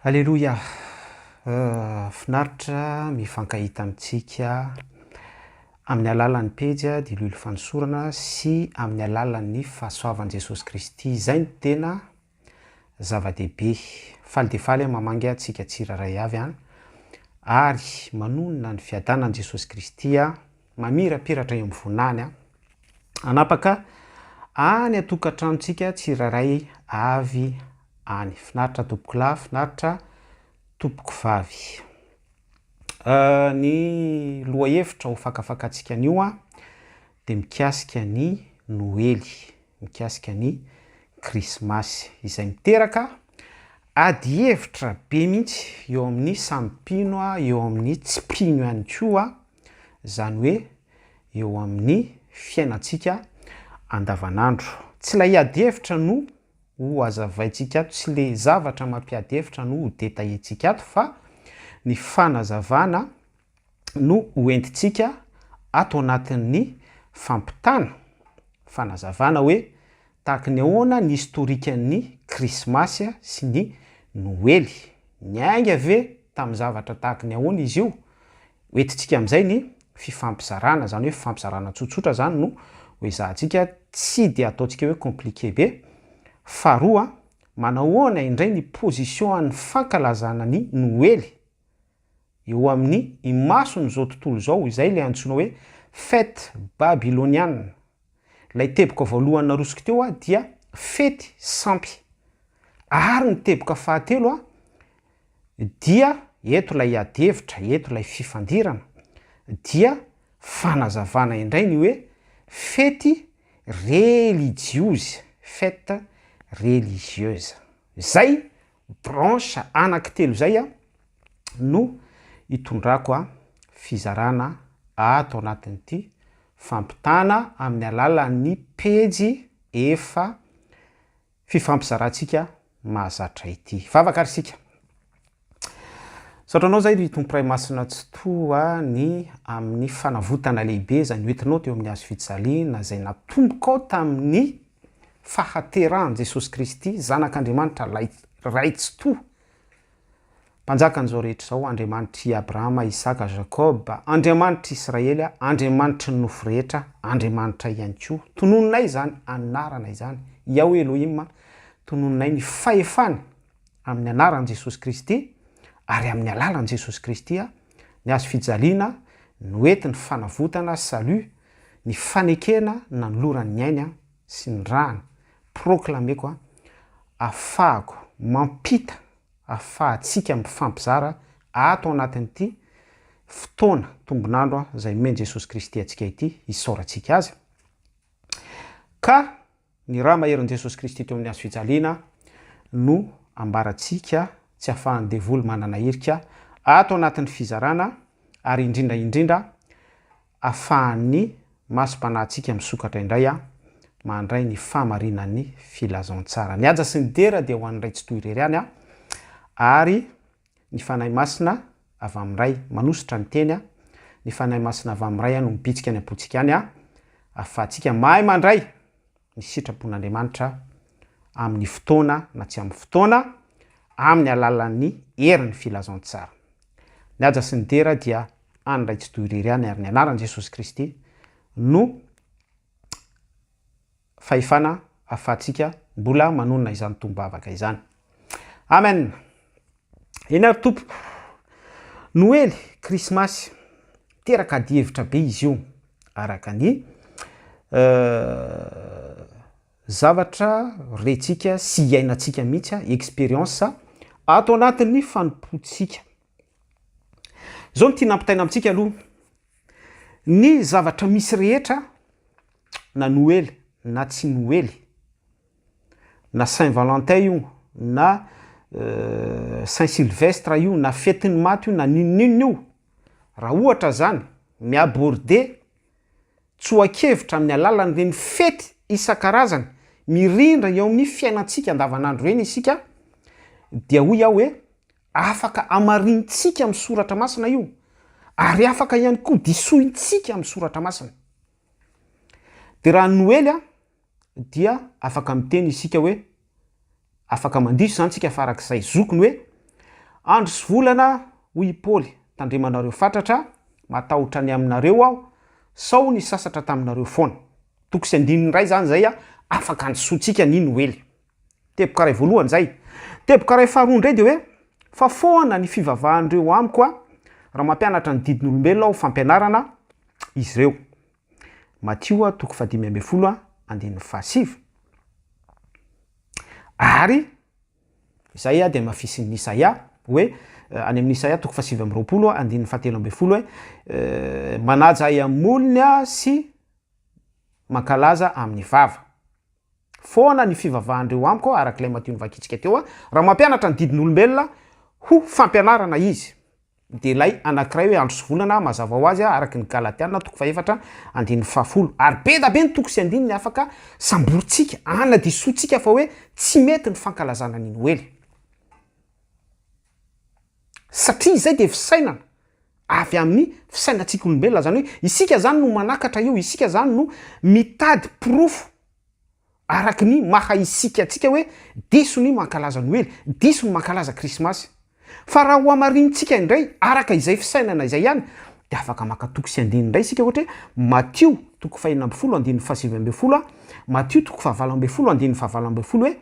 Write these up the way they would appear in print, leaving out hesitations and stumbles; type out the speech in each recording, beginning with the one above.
Aleloia! Finaritra mifankahita amintsika amin'ny alalan'ny pejy Diloilo Fanosorana sy amin'ny alalan'ny fahasoavan'i Jesosy Kristy. Izay no tena zava-dehibe. Faly dia faly aho mamangy antsika tsirairay avy an, ary manonona ny fiadanan'i Jesosy Kristy mamirapiratra eo amin'ny voninahiny an, hanapaka any an-tokantranontsika tsirairay avy any. Finaritra tompokolahy, finaritra tompokovavy. Ny lohahevitra ho fakafakantsika anio an, dia mikasika ny Noely, mikasika ny Krismasy, izay miteraka adihevitra be mihitsy eo amin'ny samy mpino, eo amin'ny tsy mpino ihany koa, izany hoe eo amin'ny fiainantsika andavanandro. Tsy ilay adihevitra no ho hazavaintsika ato, tsy le zavatra mampiady hevitra no ho detailler-tsika ato fa ny fanazavana no ho entintsika ato anatin'ny fampitana, fanazavana hoe tahaky ny ahoana ny historique-n'ny krismasy sy ny noely, niainga ve tamin'ny zavatra tahaky ny ahoana izy io, Hoentintsika amin'izay ny fifampizarana, izany hoe fifampizarana tsotsotra izany no hoezahantsika, tsy dia ataontsika hoe compliqué be. Faharoa, manahoana indray ny position an'ny fankalazana ny Noely eo amin'ny imason'izao tontolo izao, izay ilay antsoina hoe fête babyloniana. Ilay teboka voalohany narosoko teo dia fety sampy. Ary ny teboka fahatelo Dia eto ilay ady hevitra, eto ilay fifandirana, dia fanazavana indray ny hoe fety relijiozy, fête religieuse. Izay branche anankitelo izay no itondrako fizarana ato anatin'ity fampitana amin'ny alalan'ny pejy efa fifampizarantsika mahazatra ity. Vavaka ary isika. Misaotra anao izay ry Tompo Ray Masina Tsitoha ny amin'ny fanavotana lehibe izay noentinao teo amin'ny hazo fijaliana izay natombokao tamin'ny fahaterahan'i Jesosy Kristy Zanak'Andriamanitra Ray Tsitoha. Mpanjakan'izao rehetra izao, Andriamanitr'i Abrahama, Isaka, Jakoba, Andriamanitr'i Israely, Andriamanitry ny nofo rehetra, Andriamanitra ihany koa. Tononinay izany anarana izany, Yahweh Elohim, tononinay ny fahefany amin'ny anaran'i Jesosy Kristy ary amin'ny alalan'i Jesosy Kristy, ny hazo fijaliana noentiny fanavotana, salut, ny fanekena nanolorany ny ainy sy ny rany, proclameko, afahako mampita afahantsika mifampizara ato anatin'ity fotoana tombon'andro izay nomen'i Jesosy Kristy antsika ity, isaorantsika Azy. Ka ny ra maherin'i Jesosy Kristy teo amin'ny hazo fijaliana no ambarantsika tsy afahan'ny devoly manana hirika ato anatin'ny fizarana ary indrindra indrindra afahan'ny masom-panahintsika misokatra indray mandray ny fahamarinan'ny filazantsara. Ny haja sy ny dera dia ho an'ny Ray Tsitoha irery ihany ary ny Fanahy Masina avy amin'ny Ray manosotra ny Teny, ny Fanahy Masina avy amin'ny Ray no mibitsika any am-pontsika any ahafahantsika mahay mandray ny sitrapon'Andriamanitra amin'ny fotoana na tsy amin'ny fotoana, amin'ny alalan'ny herin'ny filazantsara. Ny haja sy ny dera dia an'ny Ray Tsitoha irery ihany ary ny anaran'i Jesosy Kristy no fahefana ahafahantsika mbola manonona izany tombavaka izany. Amen! Eny ary tompoko, Noely, Krismasy, miteraka adihevitra be izy io araka ny zavatra rentsika sy iainantsika mihitsy, expérience ato anatin'ny fanompoantsika. Izao no tiana ampitaina amintsika aloha, ny zavatra misy rehetra na Noely na tsy Noely, na Saint Valentin io na Saint Sylvestre io na fetin'ny maty io na n'inon'inona io, raha ohatra zany mi-aborder tsoa-kevitra amin'ny alalan'ireny fety isan-karazany mirindra eo amin'ny fiainantsika andavanandro ireny isika dia hoy aho hoe afaka hamarintsika amin'ny soratra masina io ary afaka ihany koa disointsika amin'ny soratra masina. Dia raha Noely a, dia afaka miteny isika hoe, afaka mandiso izany tsika fa arak'izay zokiny hoe, Andro sy volana, hoy i Paoly, tandremanareo fatratra, matahotra ny aminareo aho, sao nisasatra taminareo foana. Toko sy andininy iray izany izay afaka andisoantsika ny Noely. Teboka iray voalohany izay. Teboka iray faharoa indray dia hoe, fa foana ny fivavahan'ireo amiko raha mampianatra ny didin'olombelona ho fampianarana izy ireo. Matio toko fahadimy ambin'ny folo andininy fahasivy. Ary izay dia hamafisin'ny Isaia hoe, any amin'ny Isaia toko fahasivy amby roapolo andininy fahatelo ambin'ny folo hoe, manaja ahy amin'ny molony sy mankalaza amin'ny vava. Foana ny fivavahan'ireo amiko, araka ilay Matio novakintsika teo, raha mampianatra ny didin'olombelona ho fampianarana izy. Dia ilay anankiray hoe andro sy volana, mazava ho azy, araka ny Galatiana toko fahefatra andininy fahafolo. Ary be da be ny toko sy andininy afaka samborintsika, anadisoantsika fa hoe tsy mety ny fankalazana ny Noely. Satria izay dia fisainana avy amin'ny fisainantsika olombelona, izany hoe isika izany no manakatra io, isika izany no mitady porofo Araka ny maha isika antsika hoe diso ny mankalaza Noely, diso ny mankalaza Krismasy. Fa raha hohamarinintsika indray araka izay fisainana izay ihany dia afaka maka toko sy andininy indray isika ohatra hoe Matio toko fahenina ambin'ny folo andininy fahasivy ambin'ny folo a, Matio toko fahavalo ambin'ny folo andininy fahavalo ambin'ny folo hoe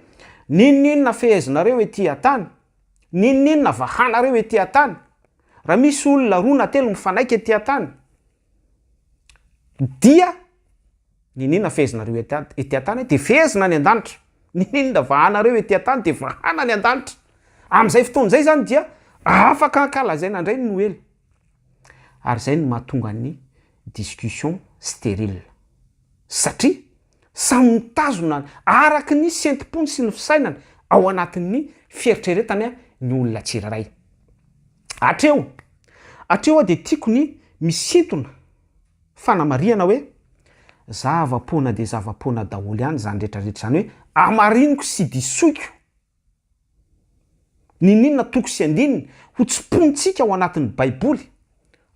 n'inon'inona fehezinareo ety an-tany, n'inon'inona vahanareo ety an-tany, raha misy olona roa na telo mifanaiky ety an-tany dia Niniana fehezinareo ety an-tany dia fehezina any an-danitra. Niniana vahanareo ety an-tany dia vahana any an-danitra. Amin'izay fotoana izay izany dia afaka ankalazaina indray ny Noely. Ary izay no mahatonga ny discussion stérile. Satria samy mitazona araka ny sentim-pony sy ny fisainany ao anatin'ny fieritreretany ny olona tsirairay. Hatreo, hatreo aho dia tiako ny misintona Fanamarihana hoe, zava-poana dia zava-poana daholo ihany izany rehetra rehetra izany hoe amariniko sy disoiko n'inon'inona toko sy andininy ho tsiponintsika ao anatin'ny baiboly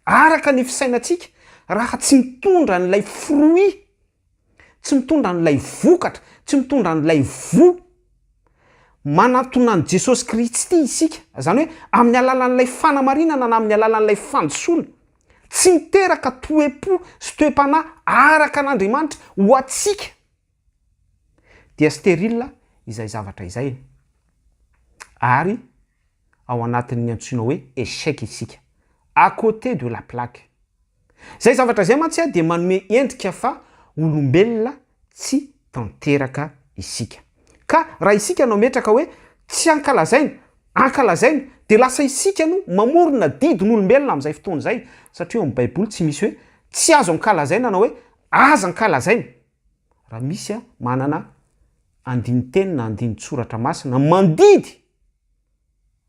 araka ny fisainantsika raha tsy mitondra an'ilay fruit tsy mitondra an'ilay vokatra, tsy mitondra an'ilay voa manantona an'i Jesosy Kristy isika, izany hoe amin'ny alalan'ilay fanamarinana na amin'ny alalan'ilay fandisoana, tsy miteraka toe-po sy toe-panahy araka an'Andriamanitra ho antsika, dia sterile izay zavatra izay, ary ao anatin'ny antsoina hoe échec isika, à côté de la plaque. Izay zavatra izay mantsy dia manome endrika fa olombelona tsy tanteraka isika. Ka raha isika no ametraka hoe tsy ankalazaina, ankalazaina, dia lasa isika no mamorona didin'olombelona amin'izay fotoana izay, satria ao amin'ny baiboly tsy misy hoe tsy azo ankalazaina na hoe aza ankalazaina. Raha misy manana andinin-teny na andinin-tsoratra masina mandidy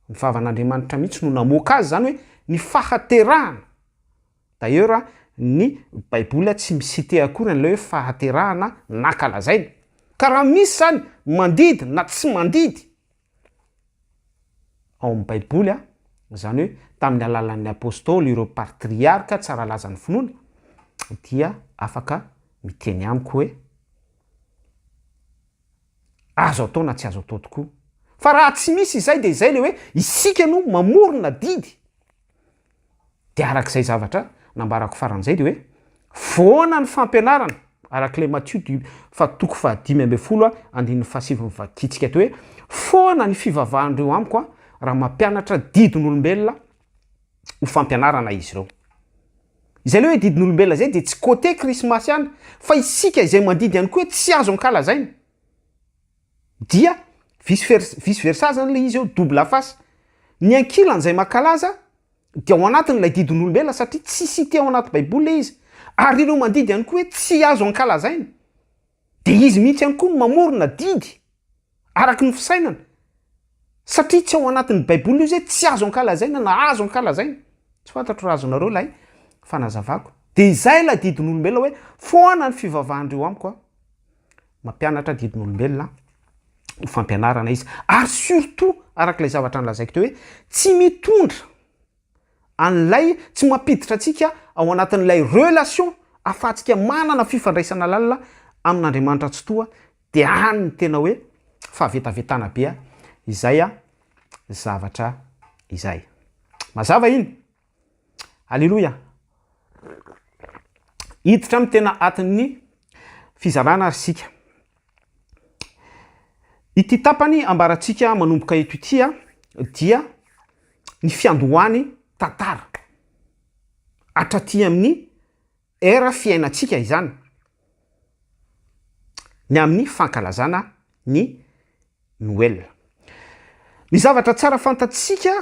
Ny vavan'Andriamanitra mihitsy no namoaka azy, izany hoe ny fahaterahana. D'ailleurs ny baiboly tsy mi-citer akory an'ilay hoe fahaterahana nankalazaina. Ka raha misy izany mandidy na tsy mandidy ao amin'ny baiboly, izany hoe tamin'ny alalan'ny apostoly, ireo partriarka tsara laza ny finoana, dia afaka miteny amiko hoe, Azo atao na tsy azo atao tokoa. Fa raha tsy misy izay dia izay le hoe isika no mamorona didy. Dia arak'izay zavatra nambarako farany izay dia hoe foana ny fampianarana arak'ilay Matio di fa toko faha-15 andininy fahasivy novakintsika teo hoe foana ny fivavahan'ireo amiko a raha mampianatra didin'olombelona ho fampianarana izy ireo. Izay ilay hoe didin'olombelona izay dia tsy côté krismasy ihany fa isika izay mandidy ihany koa hoe tsy azo ankalazaina. Dia vice vers vice versa zany ilay izy eo, double face. Ny ankilany izay mankalaza dia ao anatin'ilay didin'olombelona satria tsy cité ao anaty baiboly ilay izy. Ary ireo mandidy ihany koa hoe tsy azo ankalazaina dia izy mihitsy ihany koa no mamorona didy. Araka ny fisainana, satria tsy ao anatin'ny baiboly io izay tsy azo ankalazaina na azo ankalazaina. Tsy fantatro raha azonareo ilay fanazavako. Dia izay ilay didin'olombelona hoe foana ny fivavahan'ireo amiko a. Mampianatra didin'olombelona ho fampianarana izy. Ary surtout araka ilay zavatra nolazaiko teo hoe tsy mitondra an'ilay tsy mampiditra antsika ao anatin'ilay relation ahafahantsika manana fifandraisana lalina amin'Andriamanitra Tsitoha dia any ny tena hoe fahavetavetana be izay zavatra. izay. Mazava iny? Aleloia! Hiditra amin'ny tena atin'ny fizarana ary isika. Ity tapany ambarantsika manomboka eto ity dia ny fiandohan'ny tantara hatraty amin'ny ère fiainantsika izany, ny amin'ny fankalazana ny Noel. Ny zavatra tsara fantatsika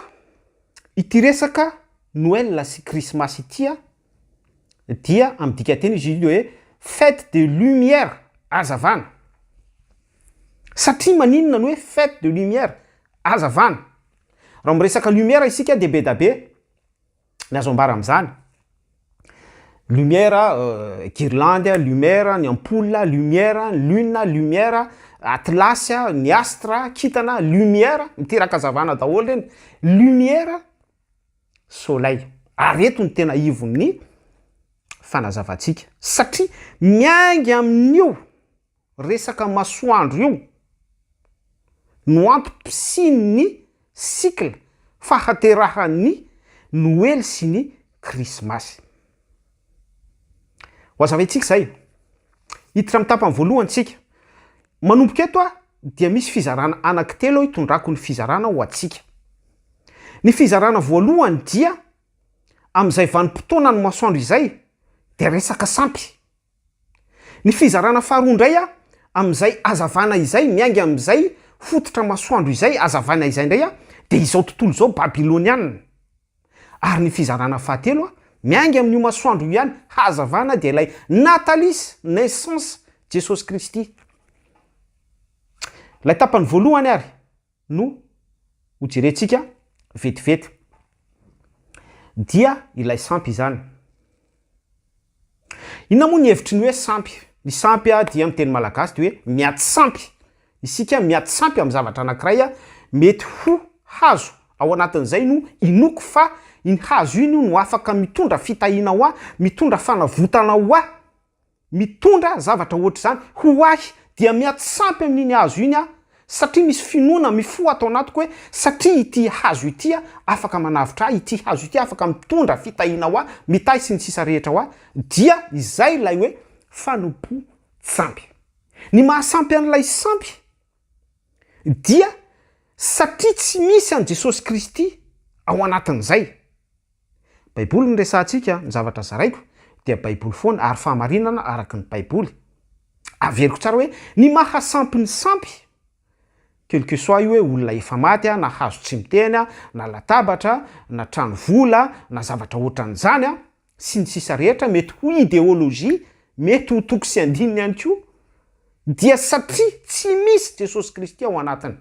ity resaka Noel sy Krismasy ity dia amin'ny dikanteny izy io dia hoe fête de lumière, hazavana. Satria maninona no hoe fête de lumière, hazavana? Raha miresaka lumière isika dia be da be ny azo ambara amin'izany. Lumière, guirlande, lumière, ny ampoule, lumière, lune, lumière, atlas, ny astre, kintana, lumière, miteraka hazavana daholo ireny, lumière, soleil. Ary eto no tena ivon'ny fanazavantsika satria miainga amin'io resaka masoandro io no antom-pisian'ny cycle fahaterahan'ny Noely sy ny Krismasy. Ho hazavaintsika izay. Hiditra amin'ny tapany voalohany tsika. Manomboka eto aho dia misy fizarana anankitelo hitondrako ny fizarana ho antsika. Ny fizarana voalohany dia amin'izay vanim-potoanan'ny masoandro izay dia resaka sampy. Ny fizarana faharoa indray amin'izay hazavana izay, miainga amin'izay fototra masoandro izay, hazavana izay indray dia izao tontolo izao babyloniana. Ary ny fizarana fahatelo miainga amin'io masoandro io ihany, hazavana dia ilay natalis, naissance, Jesosy Kristy. Ilay tapany voalohany ary. no ho jerentsika vetivety. Dia ilay sampy izany. Inona moa ny hevitry ny hoe sampy? Ny sampy dia amin'ny teny malagasy dia hoe miady sampy. Isika miady sampy amin'ny zavatra anankiray, mety ho hazo ao anatin'izay no inoako fa iny hazo iny no afaka mitondra fitahiana ho ahy, mitondra fanavotana ho ahy. Mitondra zavatra ohatr'izany ho ahy dia miatsampy amin'iny hazo iny aho satria misy finoana mifoha ato anatiko hoe satria ity hazo ity afaka manavotra ahy, ity hazo ity afaka mitondra fitahiana ho ahy, mitahy sy ny sisa rehetra ho ahy dia izay ilay hoe fanompoan-tsampy. Ny mahasampy an'ilay sampy dia satria tsy misy an'i Jesosy Kristy ao anatin'izay. Baiboly no resahantsika, ny zavatra zaraiko dia baiboly foana ary fahamarinana araka ny baiboly. Averiko tsara hoe ny maha sampy ny sampy, quel que soit io hoe olona efa maty na hazo tsy miteny na latabatra na trano vola na zavatra ohatran'izany sy ny sisa rehetra mety ho ideologie, mety ho toko sy andininy ihany koa dia satria tsy misy Jesosy Kristy ao anatiny.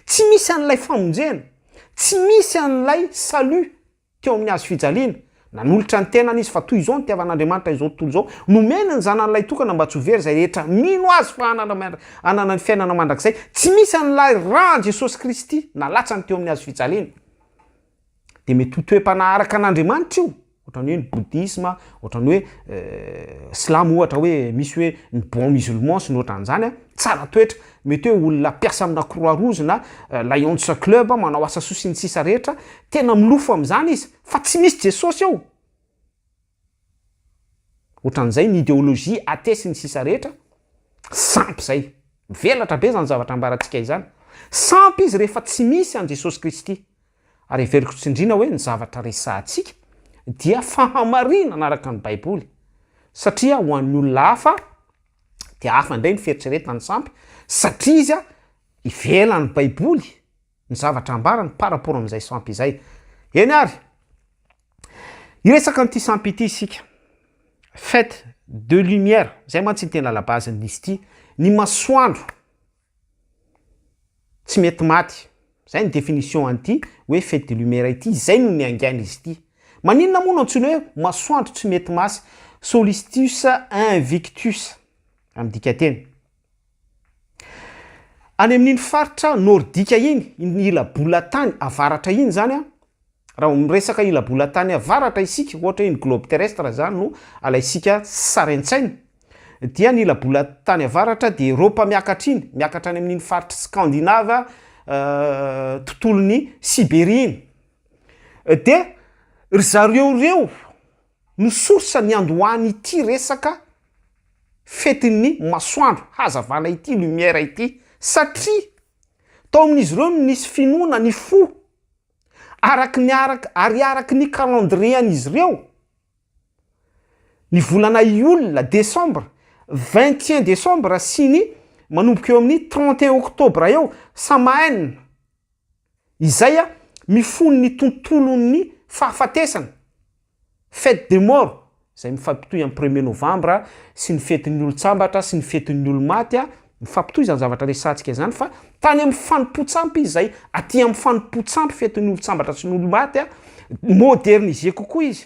Tsy misy an'ilay famonjena, tsy misy an'ilay salut teo amin'ny hazo fijaliana. Nanolotra ny tenany izy fa toy izao nitiavan'Andriamanitra izao tontolo izao, nomeny ny zanany lahitokana mba tsy ho very izay rehetra mino azy fa hanana hanana ny fiainana mandrakizay. Tsy misy an'ilay ràn'i Jesosy Kristy nalatsany teo amin'ny hazo fijaliana. Dia mety ho toe-panahy araka an'Andriamanitra io. Ohatran'ny hoe ny bouddhisme, ohatran'ny hoe silamo ohatra hoe misy hoe ny bon musulman sy ny ohatran'izany an, tsara toetra, mety hoe olona mpiasa amina croix rouge na lions club manao asa soa sy ny sisa rehetra, tena milofo amin'izany izy fa tsy misy Jesosy eo. Ohatran'izay ny idéologie athée sy ny sisa rehetra, sampy izay. Mivelatra be izany zavatra ambarantsika izany. Sampy izy rehefa tsy misy an'i Jesosy Kristy. Ary heveriko tsindriana hoe ny zavatra resahantsika dia fahamarinana araka ny Baiboly. Satria ho an'ny olona hafa dia hafa indray ny fieritreretany sampy satria izy ivelan'ny Baiboly ny zavatra ambarany par rapport amin'izay sampy izay. Eny ary, hiresaka an'ity sampy ity isika. Fête de lumière, izay mantsy ny tena la base-n'izy ity. Ny masoandro. Tsy mety maty. Zay ny définition an'ity hoe fête de lumière ity, izay no niaingain'izy ity. Maninona moa no antsoina hoe masoandro tsy mety masy, solstice invictus amin'ny dikanteny. Any amin'iny faritra nordika iny, iny ila bolatany avaratra iny zany an, Raha vao miresaka ila bolatany avaratra isika, ohatra hoe ny globe terrestre izany no alaintsika sary an-tsaina, dia ny ila bolatany avaratra dia Eropa miakatra iny, miakatra any amin'iny faritr'i Scandinave, tontolon'i Siberia iny. Dia ry zareo ireo no source niandohan'ity resaka fetin'ny masoandro, hazavana ity, lumière ity, satria tao amin'izy ireo no nisy finoana ny fo, araky ny araka ary araky ny calendrier an'izy ireo, ny volana Iola, décembre, 21 décembre sy ny manomboka eo amin'ny 31 octobre eo, Samahain, izay mifono ny tontolon'ny fahafatesana, fête des morts, izay mifampitohy amin'ny premier novembre sy ny fetin'ny olon-tsambatra sy ny fetin'ny olo-maty, mifampitohy izany zavatra resahantsika izany fa tany amin'ny fanompoan-tsampy izy izay, aty amin'ny fanompoan-tsampy fetin'ny olon-tsambatra sy ny olo-maty, moderniser kokoa izy.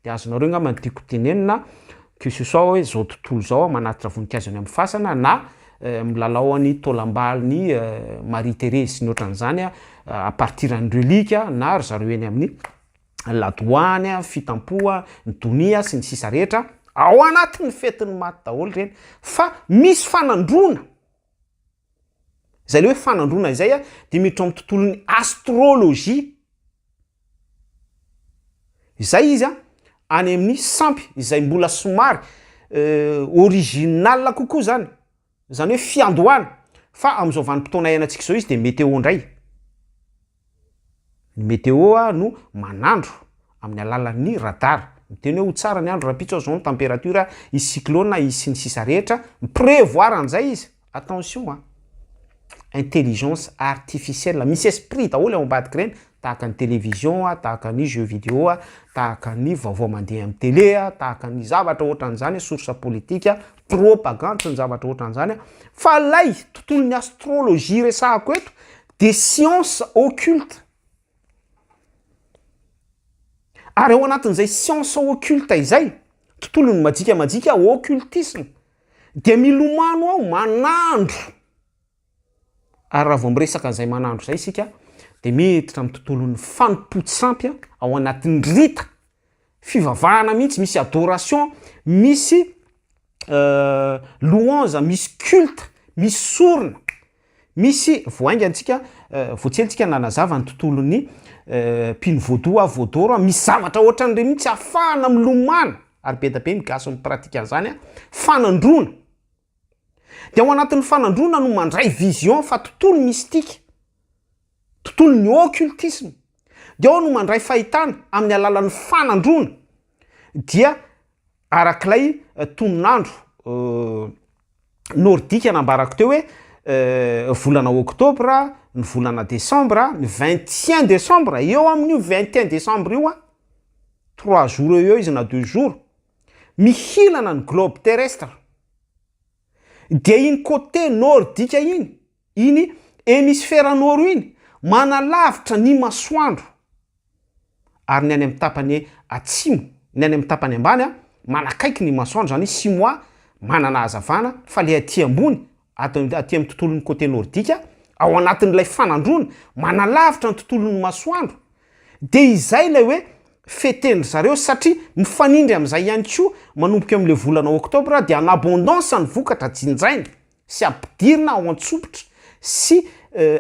Dia azonareo angamba ny tiako tenenina, que ce soit hoe zao tontolo izao manatitra voninkazo any amin'ny fasana na milalao any taolam-balin'i Marie Thérèse sy ny ohatran'izany à partir an'ny relique na ry zareo eny amin'ny ladoany, fitampoha, ny donia sy ny sisa rehetra, ao anatin'ny fetin'ny maty daholo ireny fa misy fanandroana, izay le hoe fanandroana izay dia miditra ao amin'ny tontolon'ny astrologie. Izay izy an, any amin'ny sampy izay mbola somary original kokoa zany, zany hoe fiandohana, fa amin'izao vanim-potoana iainantsika izao izy de météo indray, ny météo no manandro amin'ny alalan'ny radar, miteny hoe ho tsara ny andro rahampitso zao ny température, hisy cyclone, hisy sy ny sisa rehetra, mi-prevoir an'izay izy. Attention a! Intelligence artificielle, misy esprit daholo ao ambadika ireny, tahaka ny télévision a, tahaka ny jeux vidéo a, tahaka ny vaovao mandeha amin'ny télé a, tahaka ny zavatra ohatran'izany, source politique, propagande sy ny zavatra ohatran'izany a, fa ilay tontolon'ny astrologie resahako eto de science occulte. Ary ao anatin'izay science occulte izay, tontolon'ny majika majika, occultisme, Dia milomano ao manandro. Ary raha vao miresaka an'izay manandro izay isika dia miditra amin'ny tontolon'ny fanompoan-tsampy ao anatin'ny rita, fivavahana mihitsy, misy adoration, misy louange, misy culte, misy sorona. Misy vao haingana tsika, vao tsy ela tsika nanazava ny tontolon'ny mpino vaudou a, vaudoro a, misy zavatra ohatran'ireny mihitsy ahafahana milomano, ary be da be ny gasy mi-pratique an'izany a, fanandroana. Dia ao anatin'ny fanandroana no mandray vision fa tontolo mystique, tontolon'ny occultisme. Dia ao no mandray fahitana amin'ny alalan'ny fanandroana. Dia arak'ilay tonon'andro nordika nambarako teo hoe volana oktobra, ny volana desambra, ny 21 desambra, eo amin'io 21 desambra io an, trois jours eo eo izy na deux jours, mihilana ny globe terrestre, dia iny côté nordika iny, Iny hémisphère nord iny manalavitra ny masoandro ary ny any amin'ny tapany atsimo, ny any amin'ny tapany ambany manakaiky ny masoandro, izany hoe six mois manana hazavana fa le aty ambony ato aty amin'ny tontolon'ny côté nordique ao anatin'ilay fanandroana manalavitra ny tontolon'ny masoandro dia izay ilay hoe feten-dry zareo satria mifanindry amin'izay ihany koa manomboka eo amin'ilay volana octobre dia en abondance ny vokatra jinjaina. sy ampidirina ao an-tsompitra sy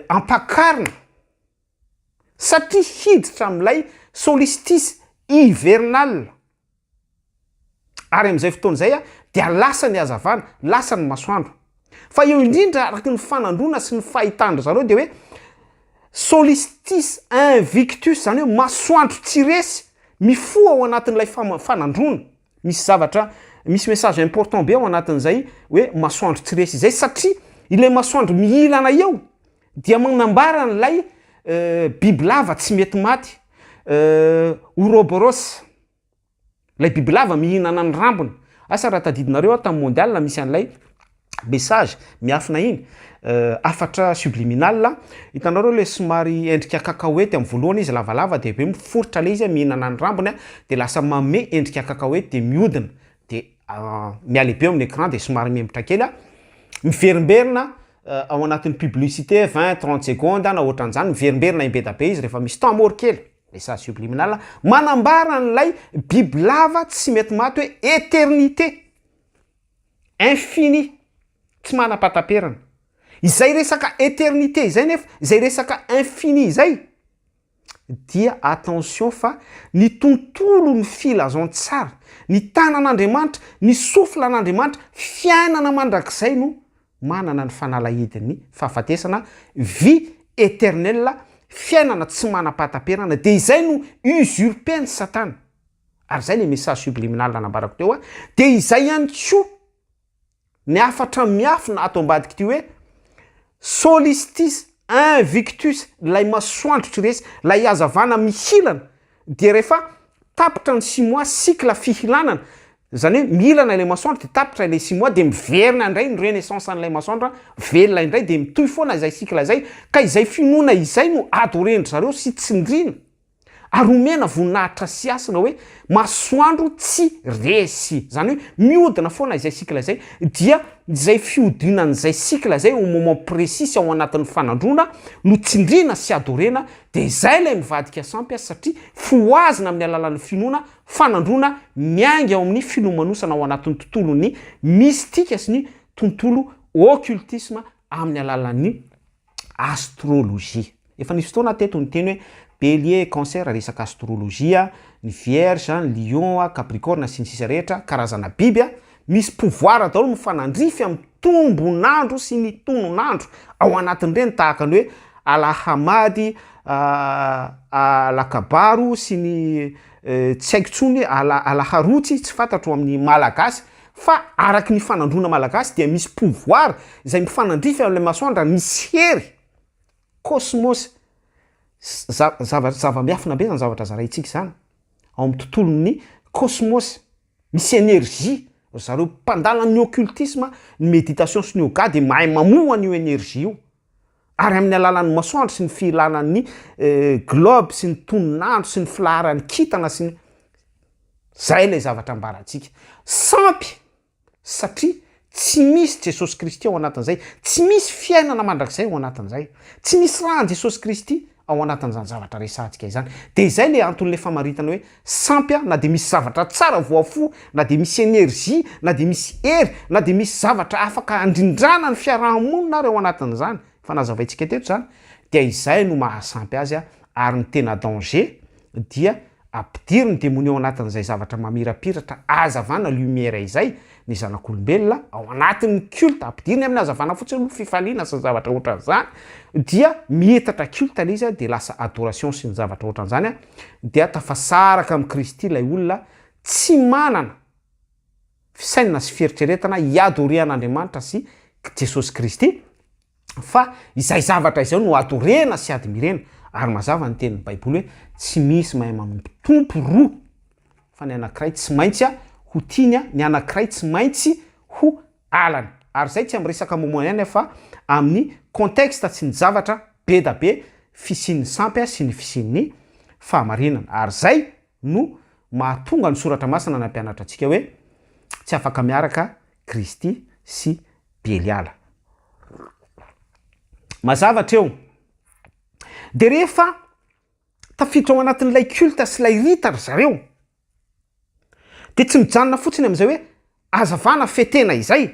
ampakarina satria hiditra amin'ilay solstice hivernal ary amin'izay fotoana izay dia lasa ny hazavana, lasa ny masoandro. Fa eo indrindra araka ny fanandroana sy ny fahitan-dry zareo dia hoe solstice invictus, izany hoe masoandro tsy resy mifoha ao anatin'ilay fanandroana. Misy zavatra, misy message important be ao anatin'izay hoe masoandro tsy resy izay satria ilay masoandro mihilana eo dia manambara an'ilay bibilava tsy mety maty, Ouroboros, ilay bibilava mihinana ny rambony. Asa raha tadidinareo aho tamin'ny mondial misy an'ilay message miafina iny, hafatra subliminal, hitanareo le somary endrika cacahuète amin'ny voalohany izy lavalava de avy eo miforitra le izy mihinana ny rambony de lasa manome endrika cacahuète de mihodina de mihalehibe eo amin'ny écran de somary mihemotra kely, miverimberina ao anatin'ny publicité 20, 30 secondes na ohatran'izany, miverimberina imbedabe izy rehefa misy temps mort kely, message subliminal manambara an'ilay bibilava tsy mety maty hoe éternité. Infini, tsy manam-pahataperana. Izay resaka éternité izay nefa, izay resaka infini izay, dia attention fa ny tontolon'ny filazantsara, ny tanan'Andriamanitra, ny souffle an'Andriamanitra, fiainana mandrakizay no manana ny fanalahidin'ny fahafatesana, vie eternelle, fiainana tsy manam-pahataperana, dia izay no usurper-n'i Satana. Ary izay ilay message subliminal nambarako teo, dia izay ihany koa Ny hafatra miafina ato ambadik'ity hoe Solistis Invictus, ilay masoandro tsy resy, ilay hazavana mihilana, dia rehefa tapitra ny six mois, cycle fihilanana, izany hoe mihilana ilay masoandro dia tapitra ilay six mois dia miverina indray ny renaissance an'ilay masoandro, velona indray dia mitohy foana izay cycle izay, ka izay finoana izay no adoren-dry zareo sy tsindriana. Ary omena voninahitra sy hasina hoe masoandro tsy resy. Izany hoe mihodina foana izay cycle izay, dia izay fihodinan'izay cycle izay au moment précis sy ao anatin'ny fanandroana no tsindriana sy adorena, dia izay ilay mivadika sampy satria fohazina amin'ny alalan'ny finoana fanandroana miainga ao amin'ny filomanosana ao anatin'ny tontolon'ny mystique sy ny tontolo occultisme amin'ny alalan'ny astrologie. Efa nisy fotoana aho teto niteny hoe Bélier, Cancer resaka astrologie, ny Vierge, ny Lion, Capricorne sy ny sisa rehetra, karazana biby, misy pouvoir daholo mifanandrify amin'ny tombon'andro sy ny tonon'andro ao anatin'ireny tahaka ny hoe Alahamady, Alakabaro sy ny tsy haiko intsony, Alaharotsy, tsy fantatro amin'ny malagasy Fa araky ny fanandroana malagasy dia misy pouvoir izay mifanandrify amin'ilay masoandro ary misy hery, cosmos, za- zava- zava-miafina be zany zavatra zaraintsika izany, ao amin'ny tontolon'ny cosmos, misy énergie, ry zareo mpandala ny occultisme, ny méditation sy ny yoga dia mahay mamoha an'io énergie io, ary amin'ny alalan'ny masoandro sy ny fihilanan'ny globe sy ny tonon'andro sy ny filaharan'ny kintana sy ny Zay ilay zavatra ambarantsika. Sampy satria tsy misy Jesosy Kristy ao anatin'izay, tsy misy fiainana mandrakizay ao anatin'izay, tsy misy ràn'i Jesosy Kristy ao anatin'izany zavatra resahantsika izany. Dia izay ilay anton'ilay famaritana hoe sampy na dia misy zavatra tsara voafoha, na dia misy énergie, na dia misy hery, na dia misy zavatra afaka handrindrana ny fiaraha-monina ary ao anatin'izany, efa nazavaintsika teto izany, dia izay no maha-sampy azy ary ny tena danger dia Ampidiro ny demonia ao anatin'izay zavatra mamirapiratra hazavana, lumière, izay ny zanak'olombelona, ao anatin'ny culte, ampidiriny amin'ny hazavana fotsiny aloha fifaliana sy ny zavatra ohatran'izany, dia miitatra culte ilay izy dia lasa adoration sy ny zavatra ohatran'izany, dia tafasaraka amin'i Kristy ilay olona tsy manana fisainana sy fieritreretana hi-adorer an'Andriamanitra sy Jesosy Kristy. fa izay zavatra izay no adorena sy admirena, ary mazava ny tenin'ny baiboly hoe tsy misy mahay manompo tompo roa fa ny anakiray tsy maintsy ho tiany, ny anakiray tsy maintsy ho alany, ary izay tsy amin'ny resaka moment ihany fa amin'ny contexte sy ny zavatra be da be fisian'ny sampy sy ny fisian'ny fahamarinana, ary izay no mahatonga ny soratra masina nampianatra antsika hoe tsy afaka miaraka Kristy sy Beliala. Mazava hatreo. Dia rehefa tafiditra ao anatin'ilay culte sy ilay rite ry zareo, dia tsy mijanona fotsiny amin'izay hoe hazavana fetena izay,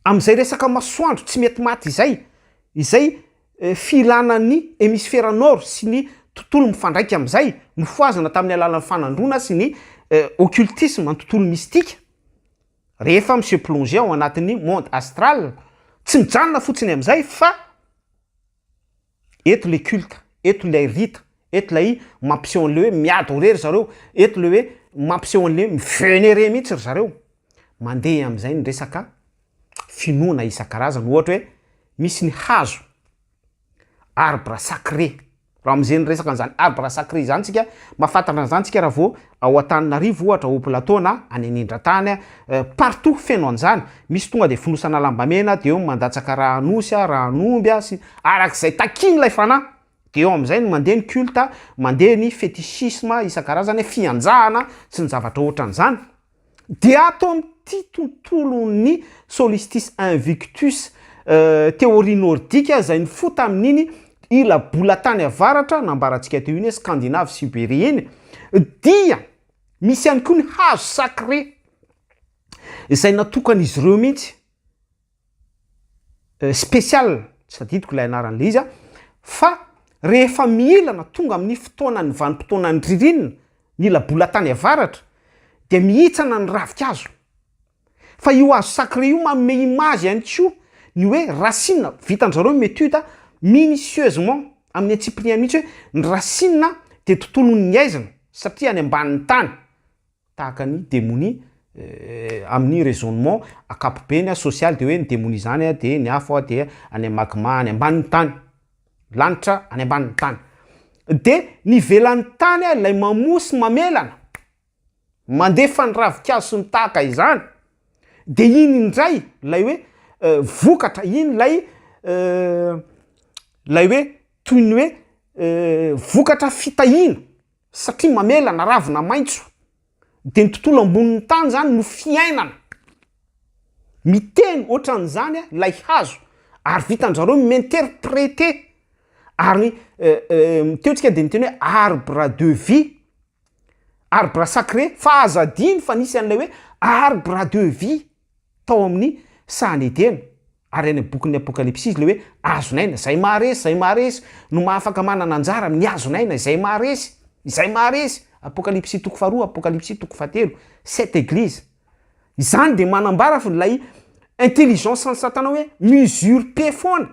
amin'izay resaka masoandro tsy mety maty izay, izay filana ny hemisfera nord sy ny tontolo mifandraika amin'izay, nofohazina tamin'ny alalan'ny fanandroana sy ny occultisme, ny tontolo mystique. Rehefa mi se plonger ao anatin'ny monde astral, tsy mijanona fotsiny amin'izay fa eto le culte, eto ilay rite, eto ilay mampiseho an'ilay hoe mi-adorer ry zareo, eto ilay hoe mampiseho an'ilay hoe mi-venerer mihitsy ry zareo. Mandeha amin'izay ny resaka finoana isan-karazany, ohatra hoe misy ny hazo, arbre sacré, Raha amin'izay resaka an'izany arbre sacré izany tsika, mahafantatra an'izany tsika raha vao ao Antananarivo ohatra, au plateau na any anindran-tany, partout feno an'izany. Misy tonga dia fonosana lambamena, dia eo mandatsaka ràn'osy, ràn'omby, sy arak'izay takian'ilay fanahy. Dia eo amin'izay no mandeha ny culte, mandeha ny fétichisme isan-karazany, fianjahana sy ny zavatra ohatran'izany. Dia ato amin'ity tontolon'ny Solstice Invictus, théorie nordique izay nifoha tamin'iny ila bola-tany avaratra nambarantsika teo iny hoe Scandinave, Siberie iny, dia misy ihany koa ny hazo sacré izay natokan'izy ireo mihitsy. Spécial, tsy tadidiko ilay anaran'ilay izy fa. rehefa mihilana tonga amin'ny fotoanan'ny vanim-potoanan'ny ririnina, ny ila-bolan-tany avaratra, dia mihitsana ny ravinkazo. Fa io hazo sacré io manome image ihany koa ny hoe racine, vitan-dry zareo ny étude minutieusement amin'ny antsipiriany mihitsy hoe ny racine dia tontolon'ny haizina satria any ambanin'ny tany, tahaka ny demonia amin'ny raisonnement ankapobeny sosialy dia hoe ny demonia izany dia ny afo dia any amin'ny magma any ambanin'ny tany, lanitra any ambanin'ny tany. Dia ny ivelan'ny tany ilay mamoa sy mamelana. Mandefa ny ravinkazo sy ny tahaka izany, dia iny indray ilay hoe vokatra, iny ilay ilay hoe toy ny hoe vokatra fitahiana satria mamelana ravina maitso, dia ny tontolo ambonin'ny tany izany no fiainana. Miteny ohatran'izany ilay hazo ary vitan-dry zareo mi-interpreter ary teo tsika dia niteny hoe arbre de vie. Arbre sacré, fa aza adino fa nisy an'ilay hoe arbre de vie tao amin'ny sahan'i Edena, ary any amin'ny bokin'ny Apokalypsy izy ilay hoe hazon'aina, izay maharesy, izay maharesy no mahafaka manana anjara amin'ny hazon'aina, izay maharesy, izay maharesy, Apokalypsy toko faharoa, Apokalypsy toko fahatelo, sept églises. Izany dia manambara fa ilay intelligence an'i Satana hoe mi-usurper foana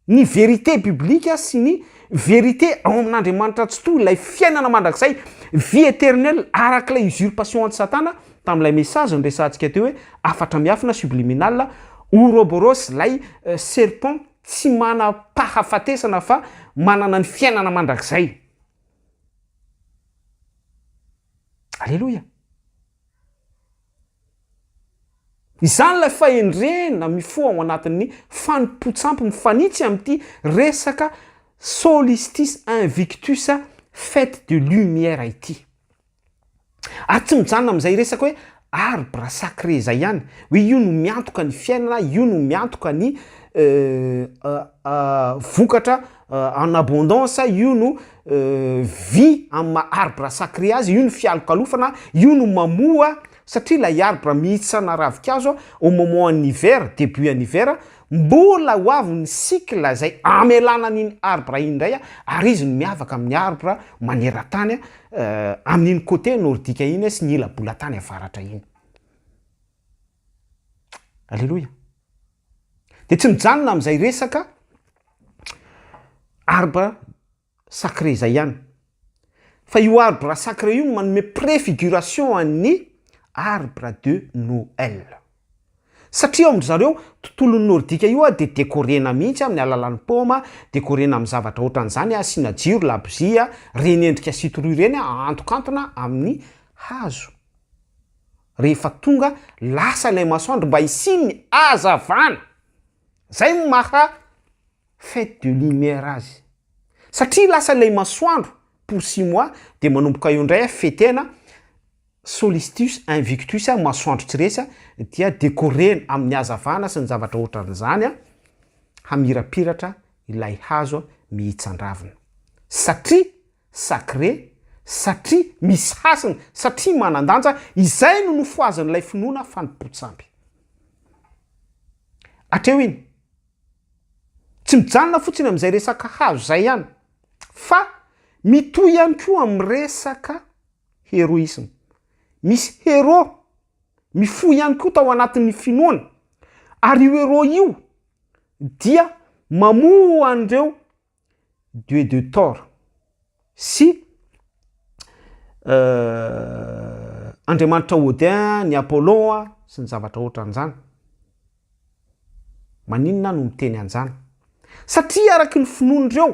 ny vérité biblique sy ny vérité ao amin'Andriamanitra Tsitoha, ilay fiainana mandrakizay, vie éternelle, arak'ilay usurpation an'i Satana tamin'ilay message niresahantsika teo hoe hafatra miafina subliminal, Ouroboros, ilay serpent tsy manam-pahafatesana fa manana ny fiainana mandrakizay. Aleloia! Izany ilay fahendrena mifoha ao anatin'ny fanompoan-tsampy mifanitsy amin'ity resaka Solistis Invictus Fête de Lumière ity. Ary tsy mijanona amin'izay resaka hoe arbre sacré izay ihany, hoe io no miantoka ny fiainana, io no miantoka ny vokatra en abondance, io no vy amin'ny maha arbre sacré azy, io no fialokalofana, io no mamoa satria ilay arbre mihitsana ravinkazo au moment en hiver, début en hiver, mbola ho avy ny cycle izay hamelana an'iny arbre iny indray ary izy no miavaka amin'ny arbre maneran-tany amin'iny côté nordique iny sy ny ila bolan-tany avaratra iny. Aleloia. Dia tsy mijanona amin'izay resaka arbre sacré izay ihany. Fa io arbre sacré io no manome préfiguration an'ny arbre de Noël. Satria ao amin-dry zareo, tontolon'ny nordika io dia decorena mihitsy amin'ny alalan'ny paoma, decorena amin'ny zavatra ohatran'izany, asiana jiro, labozia, ireny endrika citrouille ireny ahantokantona amin'ny hazo. Rehefa tonga lasa ilay masoandro mba hisian'ny hazavana. Zay no maha fête de lumière azy. Satria lasa ilay masoandro pour six mois dia manomboka eo indray fetena Solstice Invictus masoandro tsy resy dia decorena amin'ny hazavana sy ny zavatra ohatran'izany hamirapiratra ilay hazo mihitsan-dravina. Satria sacré, satria misy hasina, satria manan-danja, izay no nofohazin'ilay finoana fanompoan-tsampy. Hatreo iny. Tsy mijanona fotsiny amin'izay resaka hazo izay ihany fa mitohy ihany koa amin'ny resaka heroisme. Misy héros mifoha ihany koa tao anatin'ny finoana ary io héros io dia mamoha an'ireo dieu de Thor sy andriamanitra Odin, ny Apollon sy ny zavatra ohatran'izany. Maninona aho no miteny an'izany? Satria araky ny finoan'ireo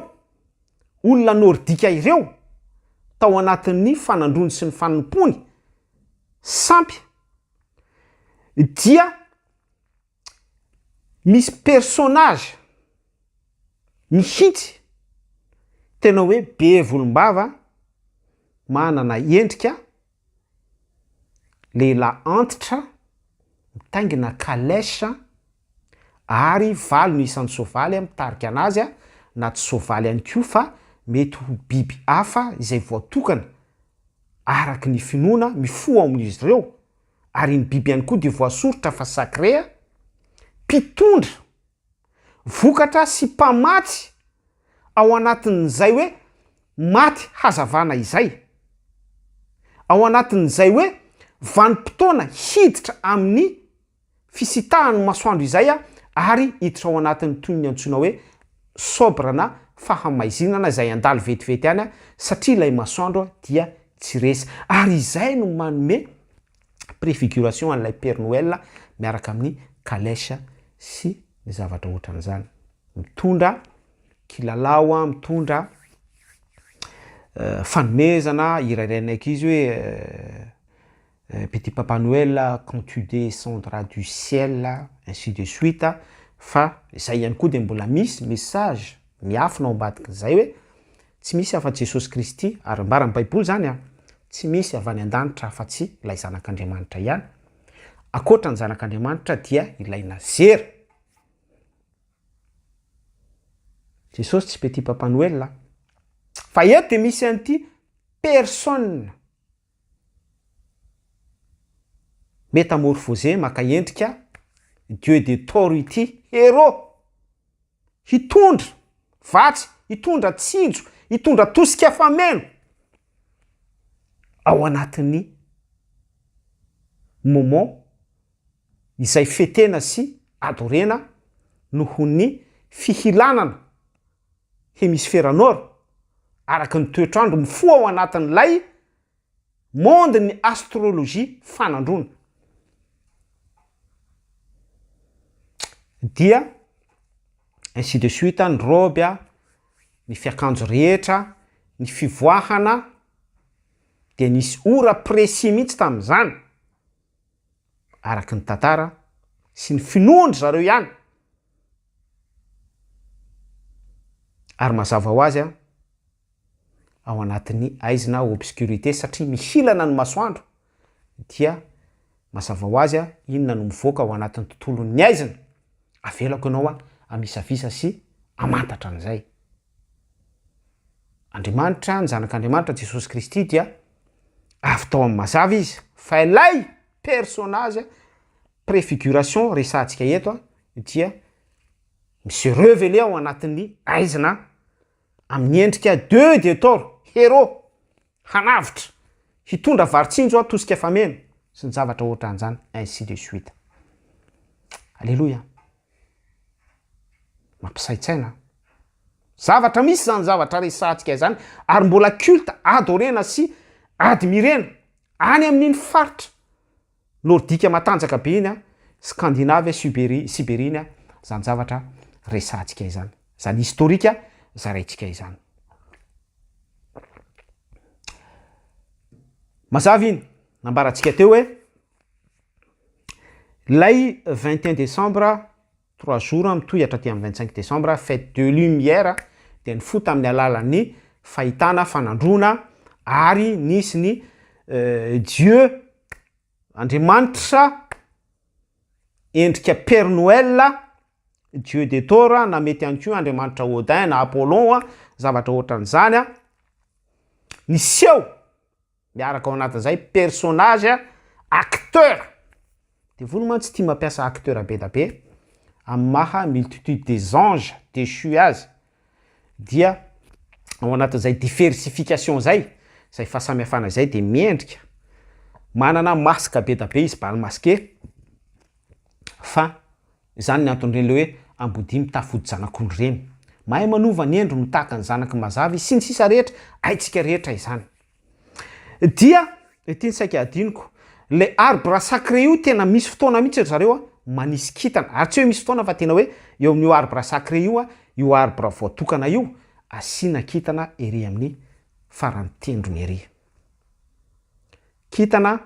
olona nordika ireo tao anatin'ny fanandroany sy ny fanompoany sampy dia Misy personnage mihitsy tena hoe be volombava, manana endrika lehilahy antitra, mitaingina calèche ary valo ny isan'ny soavaly mitarika anazy, na tsy soavaly ihany koa fa mety ho biby hafa izay voatokana araky ny finoana mifoha ao amin'izy ireo. ary ny biby ihany koa dia voasoritra fa sacré, mpitondra vokatra sy mpamatsy. Ao anatin'izay hoe maty hazavana izay. Ao anatin'izay hoe vanim-potoana hiditra amin'ny fisitahan'ny masoandro izay ary hiditra ao anatin'ny toy ny antsoina hoe sobre na fahamaizinana izay handalo vetivety any satria ilay masoandro dia tsy resy. Ary izay no manome préfiguration an'ilay Père Noël miaraka amin'ny calèche sy ny zavatra ohatran'izany. Mitondra kilalao, mitondra fanomezana, hirahirain'ny ankizy hoe Petit Papa Noël, quand tu descendras du ciel, ainsi de suite, fa izay ihany koa dia mbola misy message miafina ao ambadik'izay hoe tsy misy afa-tsy Jesosy Kristy, ary ambaran'ny Baiboly izany an, tsy misy avy any an-danitra afa-tsy ilay Zanak'Andriamanitra ihany, ankoatra ny Zanak'Andriamanitra dia ilay nazera. Jesosy tsy Petit Papa Noël an. Fa eto dia misy an'ity personne Métamorphosé maka endrika Dieu de tort ity héros hitondra vatsy, hitondra tsinjo, hitondra tosika fameno ao anatin'ny moment izay fetena sy adorena noho ny fihilanana hemisfera nord araka ny toetr'andro mifoha ao anatin'ilay monde ny astrologie fanandroana dia ainsi de suite ny robe a, ny fiakanjo rehetra, ny fivoahana dia nisy ora précis mihitsy tamin'izany araka ny tantara sy ny finoan-dry zareo ihany ary mazava ho azy ao anatin'ny haizina obscurité satria mihilana ny masoandro dia mazava ho azy inona no mivoaka ao anatin'ny tontolon'ny haizina, avelako ianao hamisavisa sy hamantatra an'izay. Andriamanitra, ny Zanak'Andriamanitra Jesosy Kristy dia avy tao amin'ny mazava izy, fa ilay personnage préfiguration resahantsika eto dia mi-se reveler ao anatin'ny haizina amin'ny endrika deux de tort, héros, hanavotra, hitondra vary tsinjo aho tosika fameno, sy ny zavatra ohatran'izany, ainsi de suite. Aleloia. Mampisaintsaina. Zavatra misy izany zavatra resahantsika izany, ary mbola culte adorena sy admirena any amin'iny faritra Nordika matanjaka be iny an, Scandinave, Siberie, Siberie iny an, zany zavatra resahantsika izany, zany historique zaraintsika izany. Mazava iny, nambarantsika teo hoe ilay 21 décembre, trois jours mitohy hatraty amin'ny 25 décembre, fête de lumière, dia nifoha tamin'ny alalan'ny fahitana fanandroana ary nisy ny Dieu Andriamanitra endrika Père Noël, Dieu de Thor na mety ihany koa Andriamanitra Odin na Apollon, zavatra ohatran'izany, niseho miaraka ao anatin'izay personnage, acteur, devoly mantsy tia mampiasa acteur be da be amin'ny maha multitude des anges déchus azy, dia ao anatin'izay diversification zay, zay fahasamihafana izay dia mendrika manana masque be da be izy bal masqué fa izany ny anton'ireny le hoe ambodia mitafy hodi-janak'ondry ireny, mahay manova ny endriny ho tahaka ny zanaky ny mazava izy sy ny sisa rehetra, haintsika rehetra izany. Dia ity ny saika hadinoko, ilay arbre sacré io tena misy fotoana mihitsy ry zareo a, manisy kintana, ary tsy hoe misy fotoana fa tena hoe eo amin'io arbre sacré io a, io arbre voatokana io, asiana kintana ery amin'ny faran'ny tendrony ery. Kintana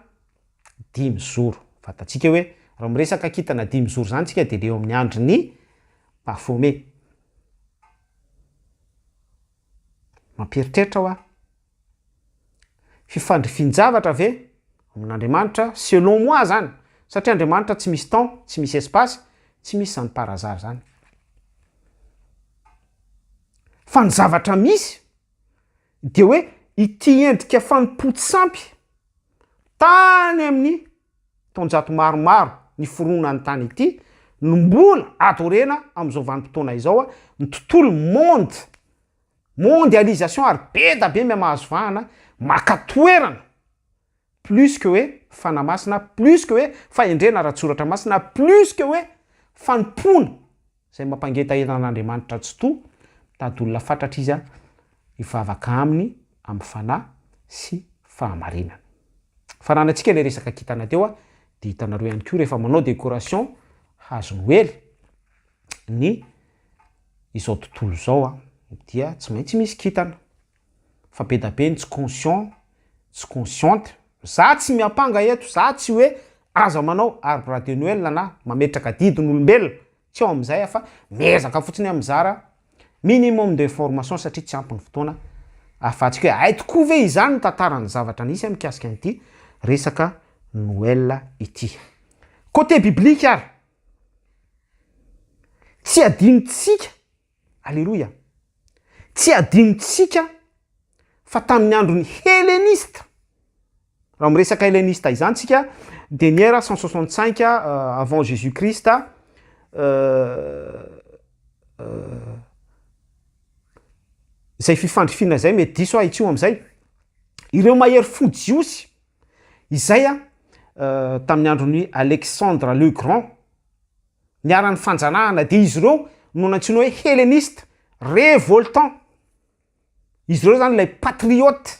dimizoro, fantatsika hoe raha miresaka kintana dimizoro izany tsika dia le eo amin'ny andrin'i Baphomet. Mampieritreritra hoa. Fifandrifian-javatra ve amin'Andriamanitra selon moi zany, satria Andriamanitra tsy misy temps, tsy misy espace, tsy misy zany par hasard zany. Fa ny zavatra misy de hoe ity endrika fanompoan-tsampy tany amin'ny taonjato maromaro niforonan'ny tany ity no mbola adorena amin'izao vanim-potoana izao, ny tontolo monde. Mondialisation ary be da be mihamahazo vahana maka toerana plus que hoe Fanahy Masina, plus que hoe fahendrena ara-tsoratra masina, plus que hoe fanompoana izay mampangetaheta an'Andriamanitra Tsitoha, mitady olona fatratra izy hivavaka aminy amin'ny fanahy sy fahamarinana. Faranantsika ilay resaka kintana teo dia hitanareo ihany koa rehefa manao décoration hazo noely ny izao tontolo izao dia tsy maintsy misy kintana fa be da be ny tsy conscient, tsy consciente, za tsy miampanga eto, za tsy hoe aza manao arbre de noel na mametraka didin'olombelona, tsy ao amin'izay aho fa miezaka fotsiny aho mizara minimum d'information satria tsy ampy ny fotoana ahafahantsika hoe hay tokoa ve izany ny tantaran'ny zavatra nisy mikasika an'ity resaka noel ity. Côté biblique ary, tsy adinontsika Aleloia! Tsy adinontsika fa tamin'ny andron'ny Helenista, raha miresaka Helenista izany tsika, dia ny ère 165 avant Jésus Christ, izay fifandrifiana izay mety diso aho itsio amin'izay, ireo mahery fo jiosy izay tamin'ny andron'i Alexandre le Grand, niharan'ny fanjanahana dia izy ireo no nantsoina hoe helleniste, révoltant, izy ireo zany ilay patriote,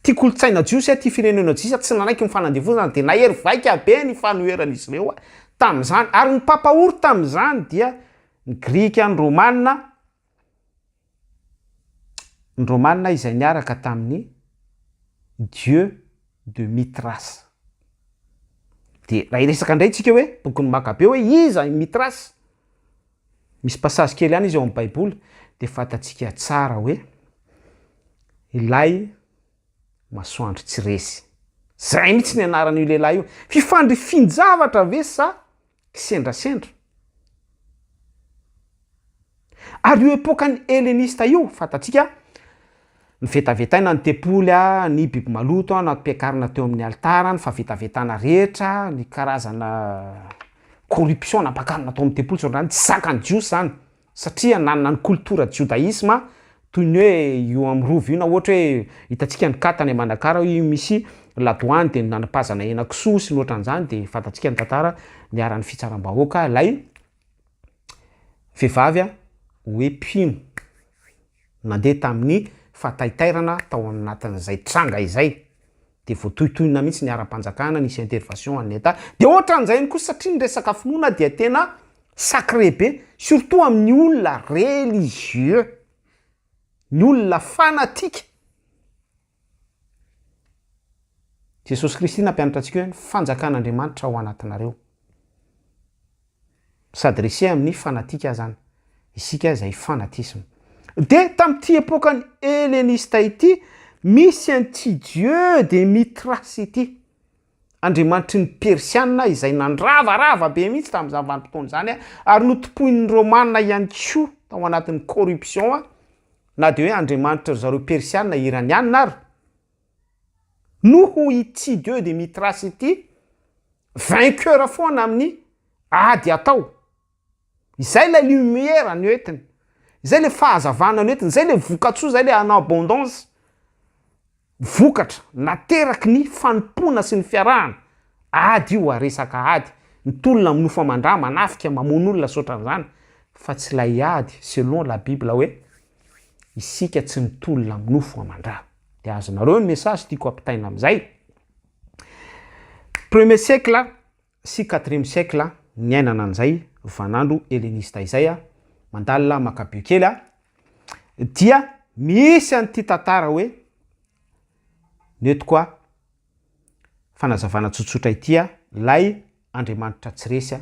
tia kolontsaina jiosy, tia firenena jiosy, tsy nanaiky ny fanandevozana dia nahery vaika be ny fanoheran'izy ireo tamin'izany ary ny mpampahory tamin'izany dia ny grika, ny romana, Ny Romana izay niaraka tamin'ny Dieu de Mithras. Dia raha hiresaka indray tsika hoe bokin'ny Makabeo hoe iza i Mithras? Misy passage kely ihany izy ao amin'ny Baiboly dia fantatsika tsara hoe ilay masoandro tsy resy. Zay mihitsy ny anaran'io lehilahy io. Fifandrifian-javatra ve sa kisendrasendra. Ary io epokan'ny Helenista io, fantatsika, nivetavetaina ny tempoly, ny biby maloto nampiakarina teo amin'ny alitara, ny fahavetavetana rehetra, ny karazana corruption nampakarina tao amin'ny tempoly sy ohatran'izany, tsy zakan'ny Jiosy izany. Satria nanana ny koltora jodaisma toy ny hoe io amin'ny rova io na ohatra hoe hitantsika ny cas tany Manakara hoe io misy ladoany dia nanipazana henakisoa sy ny ohatran'izany dia fantatsika ny tantara niharan'ny fitsaram-bahoaka ilay vehivavy hoe mpino nandeha tamin'ny fahataitairana tao anatin'izay tranga izay dia voatohintohina mihitsy ny ara-panjakana, nisy intervention an'ny Etat, dia ohatran'izay ihany koa satria ny resaka finoana dia tena sacré be, surtout amin'ny olona religieux, ny olona fanatique. Jesosy Kristy nampianatra antsika hoe ny fanjakan'Andriamanitra ao anatinareo. S'adresser amin'ny fanatique zany isika izay fanatisme. De tamin'ity epokan'ny Helenista ity misy an'ity dieu de Mithras ity, andriamanitry ny Persiana izay nandravarava be mihitsy tamin'izany vanim-potoana izany ary notompoin'ny Romana ihany koa tao anatin'ny corruption na dia hoe andriamanitry ry zareo Persiana Iraniana ary noho ity dieu de Mithras ity vainqueur foana amin'ny ady atao. Izay ilay lumière no entiny, izay ilay fahazavana no entiny, izay ilay vokatsoa, izay ilay en abondance, vokatra nateraky ny fanompoana sy ny fiarahana. Ady io a, resaka ady, ny tolona amin'ny nofo aman-drà, manafika, mamono olona sy ohatran'izany, fa tsy ilay ady selon la bible hoe isika tsy mitolona amin'ny nofo aman-drà. Dia azonareo ny message tiako ampitaina amin'izay. Premier siècle sy quatrième siècle niainana an'izay vaninandro helleniste izay, mandalina Macabeu kely dia misy an'ity tantara hoe nentiko fanazavana tsotsotra ity lay Andriamanitra tsy resy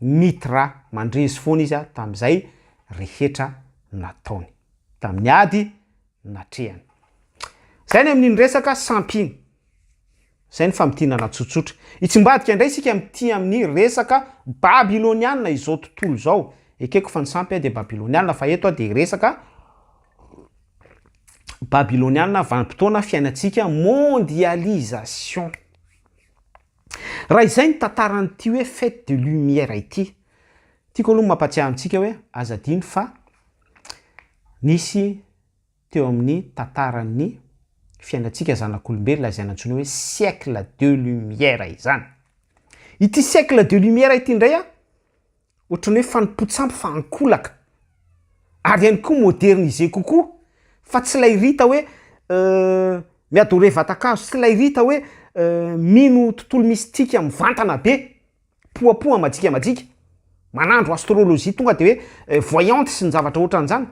Mitra mandresy foana izy tamin'izay rehetra nataony tamin'ny ady natrehany. Izay ny amin'iny resaka sampy iny. Izay ny famintinana tsotsotra. Hitsimbadika indray isika amin'ity amin'ny resaka Babyloniana izao tontolo izao. Ekeko fa ny sampy dia Babyloniana fa eto dia resaka Babyloniana vanim-potoana fiainantsika mondialisation. Raha izay ny tantaran'ity hoe fête de lumière ity, tiako aloha ny mampatsiahy antsika hoe aza adino fa. Nisy teo amin'ny tantaran'ny fiainantsika zanak'olombelona izay nantsoina hoe siècle de lumière izany. Ity siècle de lumière ity indray an, ohatran'ny hoe fanompoan-tsampy fa ankolaka, ary ihany koa modernisé kokoa fa tsy ilay rita hoe mi-adorer vatan-kazo, tsy ilay rita hoe mino tontolo mystique mivantana be. Poapoa majika majika, manandro astrologie tonga de hoe voyante sy ny zavatra ohatran'izany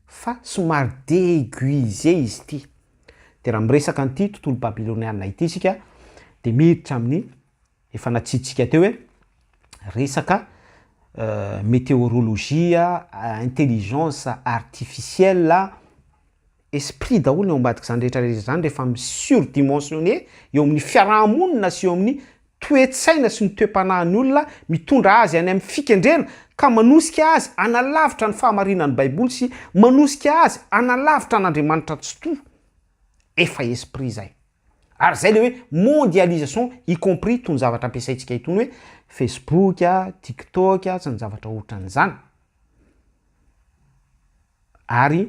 fa somary deguisé izy ity. De raha miresaka an'ity tontolo babyloniana ity isika de miditra amin'ny efa natsiditsika teo hoe resaka météorologie, intelligence artificielle, esprit daholo ny ao ambadik'izany rehetra rehetra izany rehefa mi-surdimensionner eo amin'ny fiaraha-monina sy eo amin'ny toe-tsaina sy ny toe-panahin'ny olona mitondra azy any amin'ny fikendrena ka manosika azy hanalavitra ny fahamarinan'ny Baiboly sy manosika azy hanalavitra an'Andriamanitra Tsitoha. Efa esprit izay. Ary izay ilay hoe mondialisation y compris itony zavatra ampiasaintsika itony hoe Facebook, TikTok sy ny zavatra ohatran'izany. Ary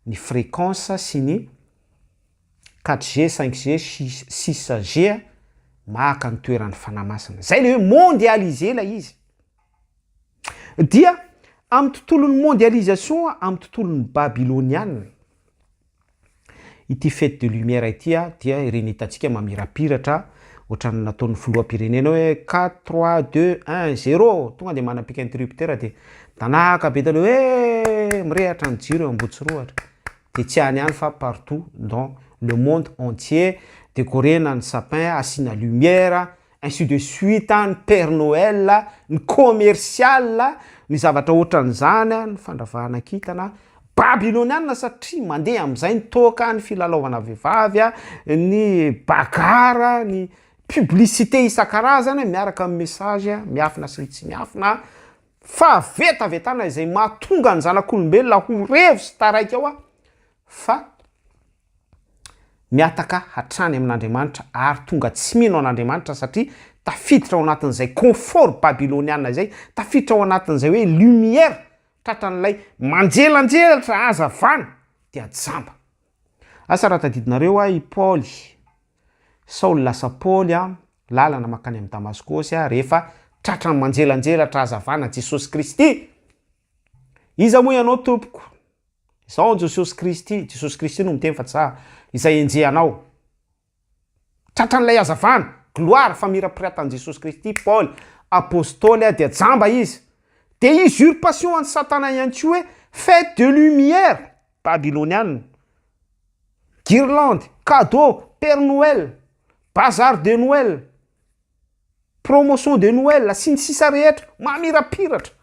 ny fréquence sy ny 4G, 5G, 6G maka ny toeran'ny Fanahy Masina. Zay le hoe mondialiser ilay izy. Dia amin'ny tontolon'ny mondialisation, amin'ny tontolon'ny babyloniana, ity fête de lumière ity dia ireny hitantsika mamirapiratra ohatran'ny nataon'ny filoham-pirenena hoe quatre, trois, deux, un, zéro, tonga dia manapika interrupteur dia mitanahaka be daholo hoe mirehatra ny jiro eo Ambohitsirohatra. Dia tsy any ihany fa partout dans le monde entier, decorena ny sapin, asiana lumière, ainsi de suite, ny père Noël, ny commercial, ny zavatra ohatran'izany, ny fandravahana kintana, babyloniana satria mandeha amin'izay ny toaka, ny filalaovana vehivavy, ny bagarre, ny publicité isan-karazany miaraka amin'ny message miafina sy ny tsy miafina, Fahavetavetana izay mahatonga ny zanak'olombelona ho revo sy taraiky ao fa mihataka hatrany amin'Andriamanitra ary tonga tsy mino an'Andriamanitra satria tafiditra ao anatin'izay confort babyloniana izay, tafiditra ao anatin'izay hoe lumière tratran'ilay manjelanjelatra hazavana dia jamba. Asa raha tadidinareo i Paoly, Saoly lasa Paoly an, lalana mankany amin'i Damaskosy rehefa tratran'ny manjelanjelatra hazavana Jesosy Kristy. Iza moa ianao tompoko? Izaho Jesosy Kristy, Jesosy Kristy no miteny fa tsy za, izay enjehanao. Tratran'ilay hazavana, gloire, famirapiratan'i Jesosy Kristy, Paoly, apostoly dia jamba izy. Dia usurpation an'i Satana ihany koa hoe fête de lumière. Babyloniana, guirlande, cadeau, père Noël, bazar de Noël, promotion de Noël, sy ny sisa rehetra, mamirapiratra.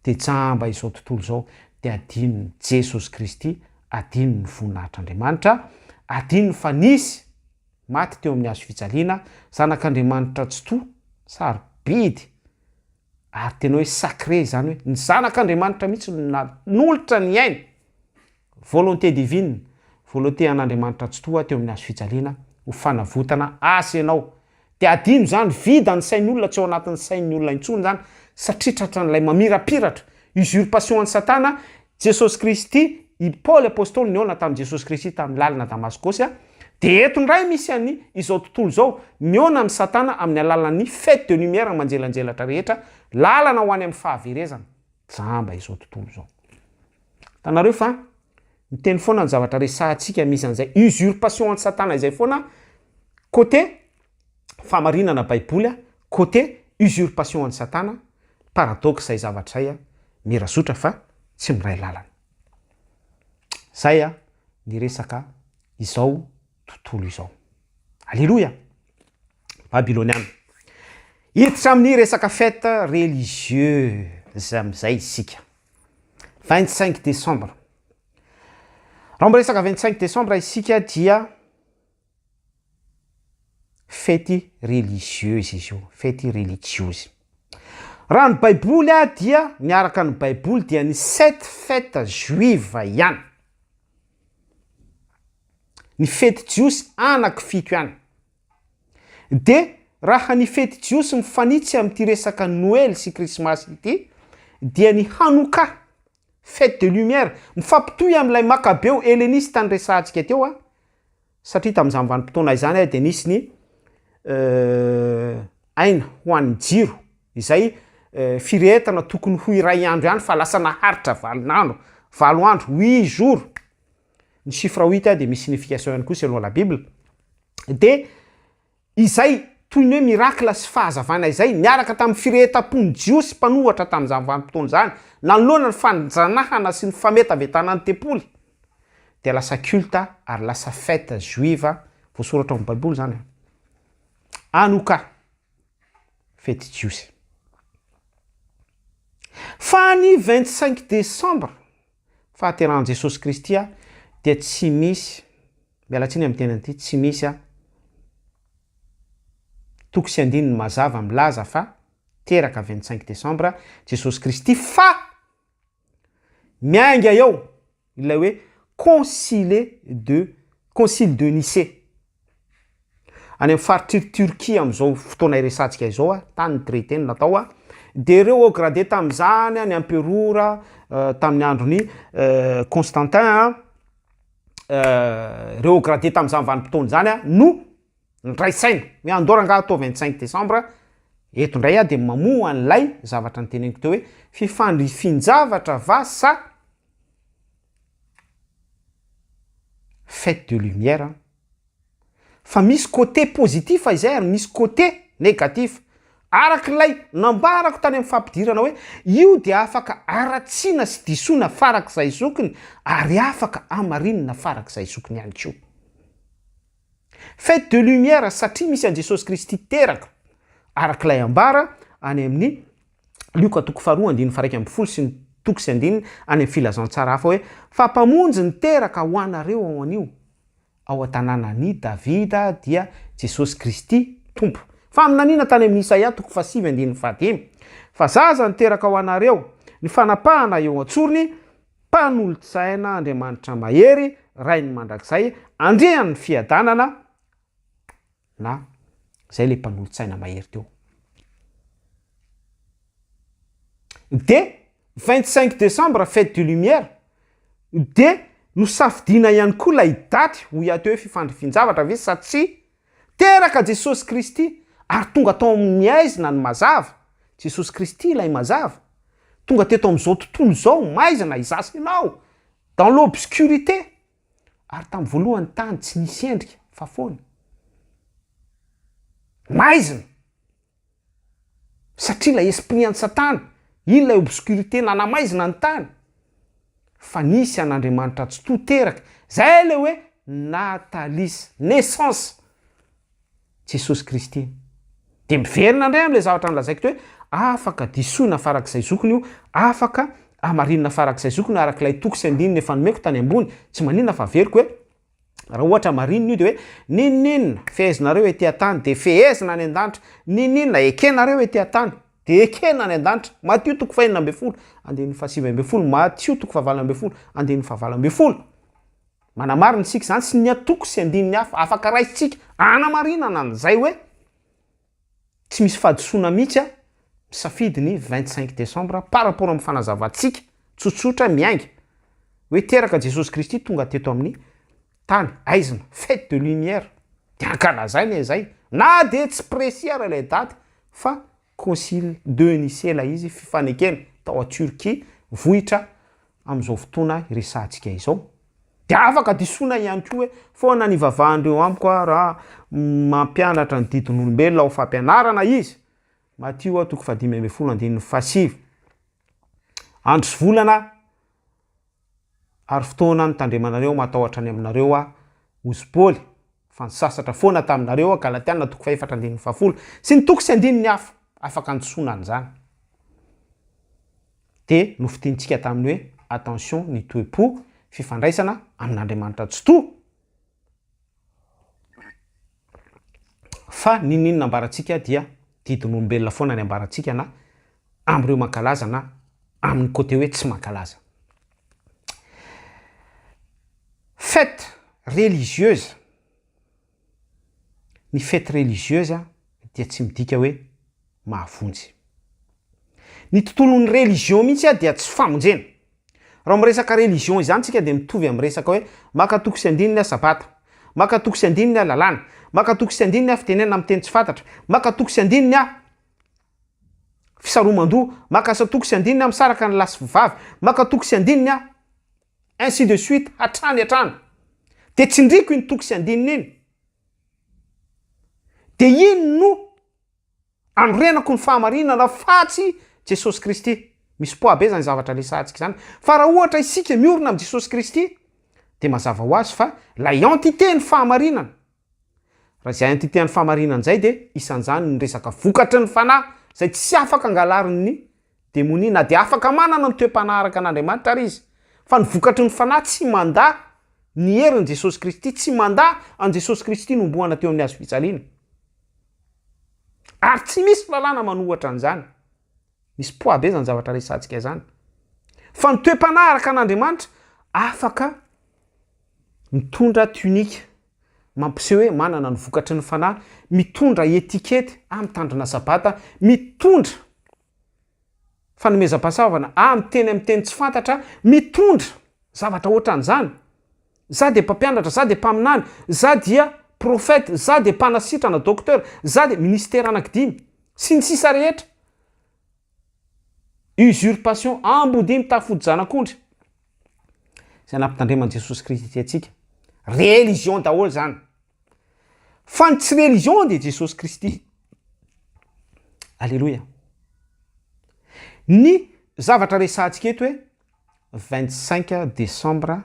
Dia jamba izao tontolo izao, dia adinon'i Jesosy Kristy, adinony ny voninahitr'Andriamanitra, adinony fa nisy maty teo amin'ny hazo fijaliana, Zanak'Andriamanitra Tsitoha, sarobidy, Ary tena hoe sacré izany hoe ny zanak'Andriamanitra mihitsy no nanolotra ny ainy, volonté divine, volonté an'Andriamanitra Tsitoha teo amin'ny hazo fijaliana ho fanavotana ahy sy ianao. Dia adino izany, vide ny sain'ny olona, tsy ao anatin'ny sain'ny olona intsony izany satria tratran'ilay mamirapiratra, usurpation an'i Satana, Jesosy Kristy, i Paoly Apostoly nihaona tamin'i Jesosy Kristy tamin'ny lalana Damaskosy, dia eto indray misy an'i izao tontolo izao mihaona amin'i Satana amin'ny alalan'ny fête de lumière manjelanjelatra rehetra, lalana ho any amin'ny fahaverezana. Jamba izao tontolo izao. Hitanareo fa miteny foana ny zavatra resahantsika misy an'izay usurpation an'i Satana izay foana côté fahamarinana baiboly a, côté usurpation an'i Satana, paradoxe izay zavatra izay a, mirazotra fa tsy miray lalana. Zay a ny resaka izao tontolo izao. Aleloia! Babyloniana. Hiditra amin'ny resaka fête religieuse amin'izay isika. 25 décembre. Raha miresaka 25 décembre isika dia Fety religieuse izy io, fety relijiozy. Raha ny baiboly dia ny araka ny baiboly dia ny sept fêtes juives ihany. Ny fety jiosy anaky fito ihany. De raha ny fety jiosy mifanitsy amin'ity resaka noely sy krismasy ity dia ny Hanouka. Fête de lumière, mifampitohy amin'ilay Makabeo helenista niresahantsika teo a, satria tamin'izany vanim-potoana izany dia nisy ny aina ho an'ny jiro izay firehetana tokony ho iray andro ihany fa lasa naharitra valin'andro, valo andro, huit jours. Ny chiffre huit dia misy signification ihany koa selon la bible. Dia Izay toy ny hoe mirakla sy fahazavana izay, niaraka tamin'ny firehetam-pon'ny Jiosy mpanohatra tamin'izany vanim-potoana izany, nanoloana ny fanjanahana sy ny fametavetana ny tempoly, dia lasa culte ary lasa fête juive, voasoratra ao amin'ny Baiboly izany an. Hanouka, fety jiosy. Fa ny 25 décembre, fahaterahan'i Jesosy Kristy, dia tsy misy Miala tsiny amin'ny teny an'ity, tsy misy a toko sy andininy mazava milaza fa teraka 25 décembre Jesosy Kristy fa miainga eo ilay hoe concile de concile de Nicée any amin'ny faritr'i Turquie amin'izao fotoana iresahantsika izao a, tany ny traité no natao a, dia ireo haut gradé tamin'izany a, ny emperora tamin'ny andron'i Constantin a, ireo haut gradé tamin'izany vanim-potoana izany no niray saina hoe andao rangaha atao 25 décembre, eto indray aho dia mamoha an'ilay zavatra noteneniko teo hoe fifandrifin-javatra va sa fête de lumière Fa misy côté positif izay ary misy côté négatif. Araka ilay nambarako tany amin'ny fampidirana hoe io dia afaka haratsiana sy disoina farak'izay zokiny ary afaka hamarinina farak'izay zokiny ihany koa. Fête de lumière satria misy an'i Jesosy Kristy teraka araka ilay ambara any amin'ny Lioka toko faharoa andininy faha-11 sy ny toko sy andininy any amin'ny filazantsara hafa hoe fa Mpamonjy niteraka ho anareo ao anio. ao an-tanànan'i Davida dia Jesosy Kristy Tompo. Faminaniana tany amin'i Isaia toko fahasivy andininy fahadimy, Fa zaza niteraka ho anareo, ny fanapahana eo an-tsorony, Mpanolotsaina Andriamanitra Mahery, Rain'ny mandrakizay, Andrian'ny fiadanana, na zay le mpanolotsaina mahery teo. De 25 décembre fête de lumière de nosafidiana ihany koa lay daty hoy aho teo hoe fifandrifian-javatra ve sa tsia? Teraka Jesosy Kristy ary tonga tao amin'ny aizina ny mazava, Jesosy Kristy ilay mazava, tonga teto amin'izao tontolo izao maizina izaho sy ianao dans l'obscurité. Ary tamin'ny voalohany tany tsy nisy endrika fa foana. Maizina. Satria ilay esprit an'i Satana, iny ilay obscurité nanamaizina ny tany. Fa nisy an'Andriamanitra Tsitoha teraka. Zay ilay hoe natalis, naissance. Jesosy Kristy. Dia miverina indray amin'ilay zavatra nolazaiko teo hoe afaka disoina farak'izay zokiny io, afaka hamarinina farak'izay zokiny io araka ilay toko sy andininy efa nomeko tany ambony. Tsy maninona fa averiko hoe raha ohatra hamarinina io dia hoe n'inon'inona fehezinareo ety an-tany dia fehezina any an-danitra, n'inon'inona ekenareo ety an-tany dia ekena any an-danitra. Matio toko fahenina ambin'ny folo, andininy fahasivy ambin'ny folo, Matio toko fahavalo ambin'ny folo, andininy fahavalo ambin'ny folo. Manamarina isika izany sy ny antoko sy andininy hafa afaka raisintsika hanamarinana an'izay hoe tsy misy fahadisoana mihitsy a, misafidy ny 25 décembre par rapport amin'ny fanazavantsika tsotsotra miainga hoe teraka Jesosy Kristy tonga teto amin'ny tany aizina, fête de lumière, dia ankalazaina izay na dia tsy précis ara ilay daty fa Concile de Nicée ilay izy, fifanekena tao a Turquie, vohitra amin'izao fotoana iresahantsika izao. Dia afaka disoina ihany koa hoe foana ny ivavahan'ireo amiko aho raha mampianatra ny didin'olombelona ho fampianarana izy. Matio toko fahadimy ambin'ny folo andininy fahasivy. Andro sy volana ary fotoana nitandremanareo matahotra ny aminareo aho, hozy Paoly, fa nisasatra foana taminareo aho, Galatiana toko fahefatra andininy fahafolo, sy ny toko sy andininy hafa afaka andisoana an'izany. Dia nofintinintsika tamin'ny hoe attention ny toe-po, fifandraisana amin'Andriamanitra Tsitoha. Fa n'inon'inona ambarantsika dia didin'olombelona foana ny ambarantsika na amin'ireo mankalaza na amin'ny côté hoe tsy mankalaza. Fête religieuse, ny fête religieuse dia tsy midika hoe mahavonjy. Ny tontolon'ny religion mihitsy dia tsy famonjena. Raha miresaka religion izany tsika dia mitovy amin'ny resaka hoe maka toko sy andininy aho sabata, maka toko sy andininy aho lalàna, maka toko sy andininy aho fitenenana amin'ny teny tsy fantatra, maka toko sy andininy aho fisaroman-doha, maka toko sy andininy aho misaraka ny lahy sy vavy, maka toko sy andininy aho ainsi de suite hatrany hatrany. Dia tsindriko iny toko sy andininy iny. Dia iny no Anorenako ny fahamarinana fa tsy Jesosy Kristy. Misy poids be izany zavatra resahantsika izany. Fa raha ohatra isika miorina amin'i Jesosy Kristy dia mazava ho azy fa ilay entité ny fahamarinana. Raha izay entité an'ny fahamarinana izay dia isan'izany ny resaka vokatry ny fanahy izay tsy afaka angalarin'ny demonia na dia afaka manana ny toe-panahy araka an'Andriamanitra ary izy. Fa ny vokatry ny fanahy tsy mandà ny herin'i Jesosy Kristy, tsy mandà an'i Jesosy Kristy nohomboana teo amin'ny hazo fijaliana. Ary tsy misy lalàna manohatra an'izany. Misy poids be izany zavatra resahantsika izany. Fa ny toe-panahy araka an'Andriamanitra afaka mitondra tunique mampiseho hoe manana ny vokatry ny fanahy, mitondra étiquette, ah mitandrina sabata, mitondra fanomezam-pahasoavana, ah miteny amin'ny teny tsy fantatra, mitondra zavatra ohatran'izany. Za dia mpampianatra, za dia mpaminany, za dia prophète, za dia mpanasitrana, docteur, za dia ministera anankidimy, sy ny sisa rehetra. Usurpation, ambodia mitafy hodi-janak'ondry. Izay nampitandreman'i Jesosy Kristy antsika. Religion daholo izany. Fa ny tsy religion dia Jesosy Kristy. Aleloia. Ny zavatra resahantsika eto hoe 25 décembre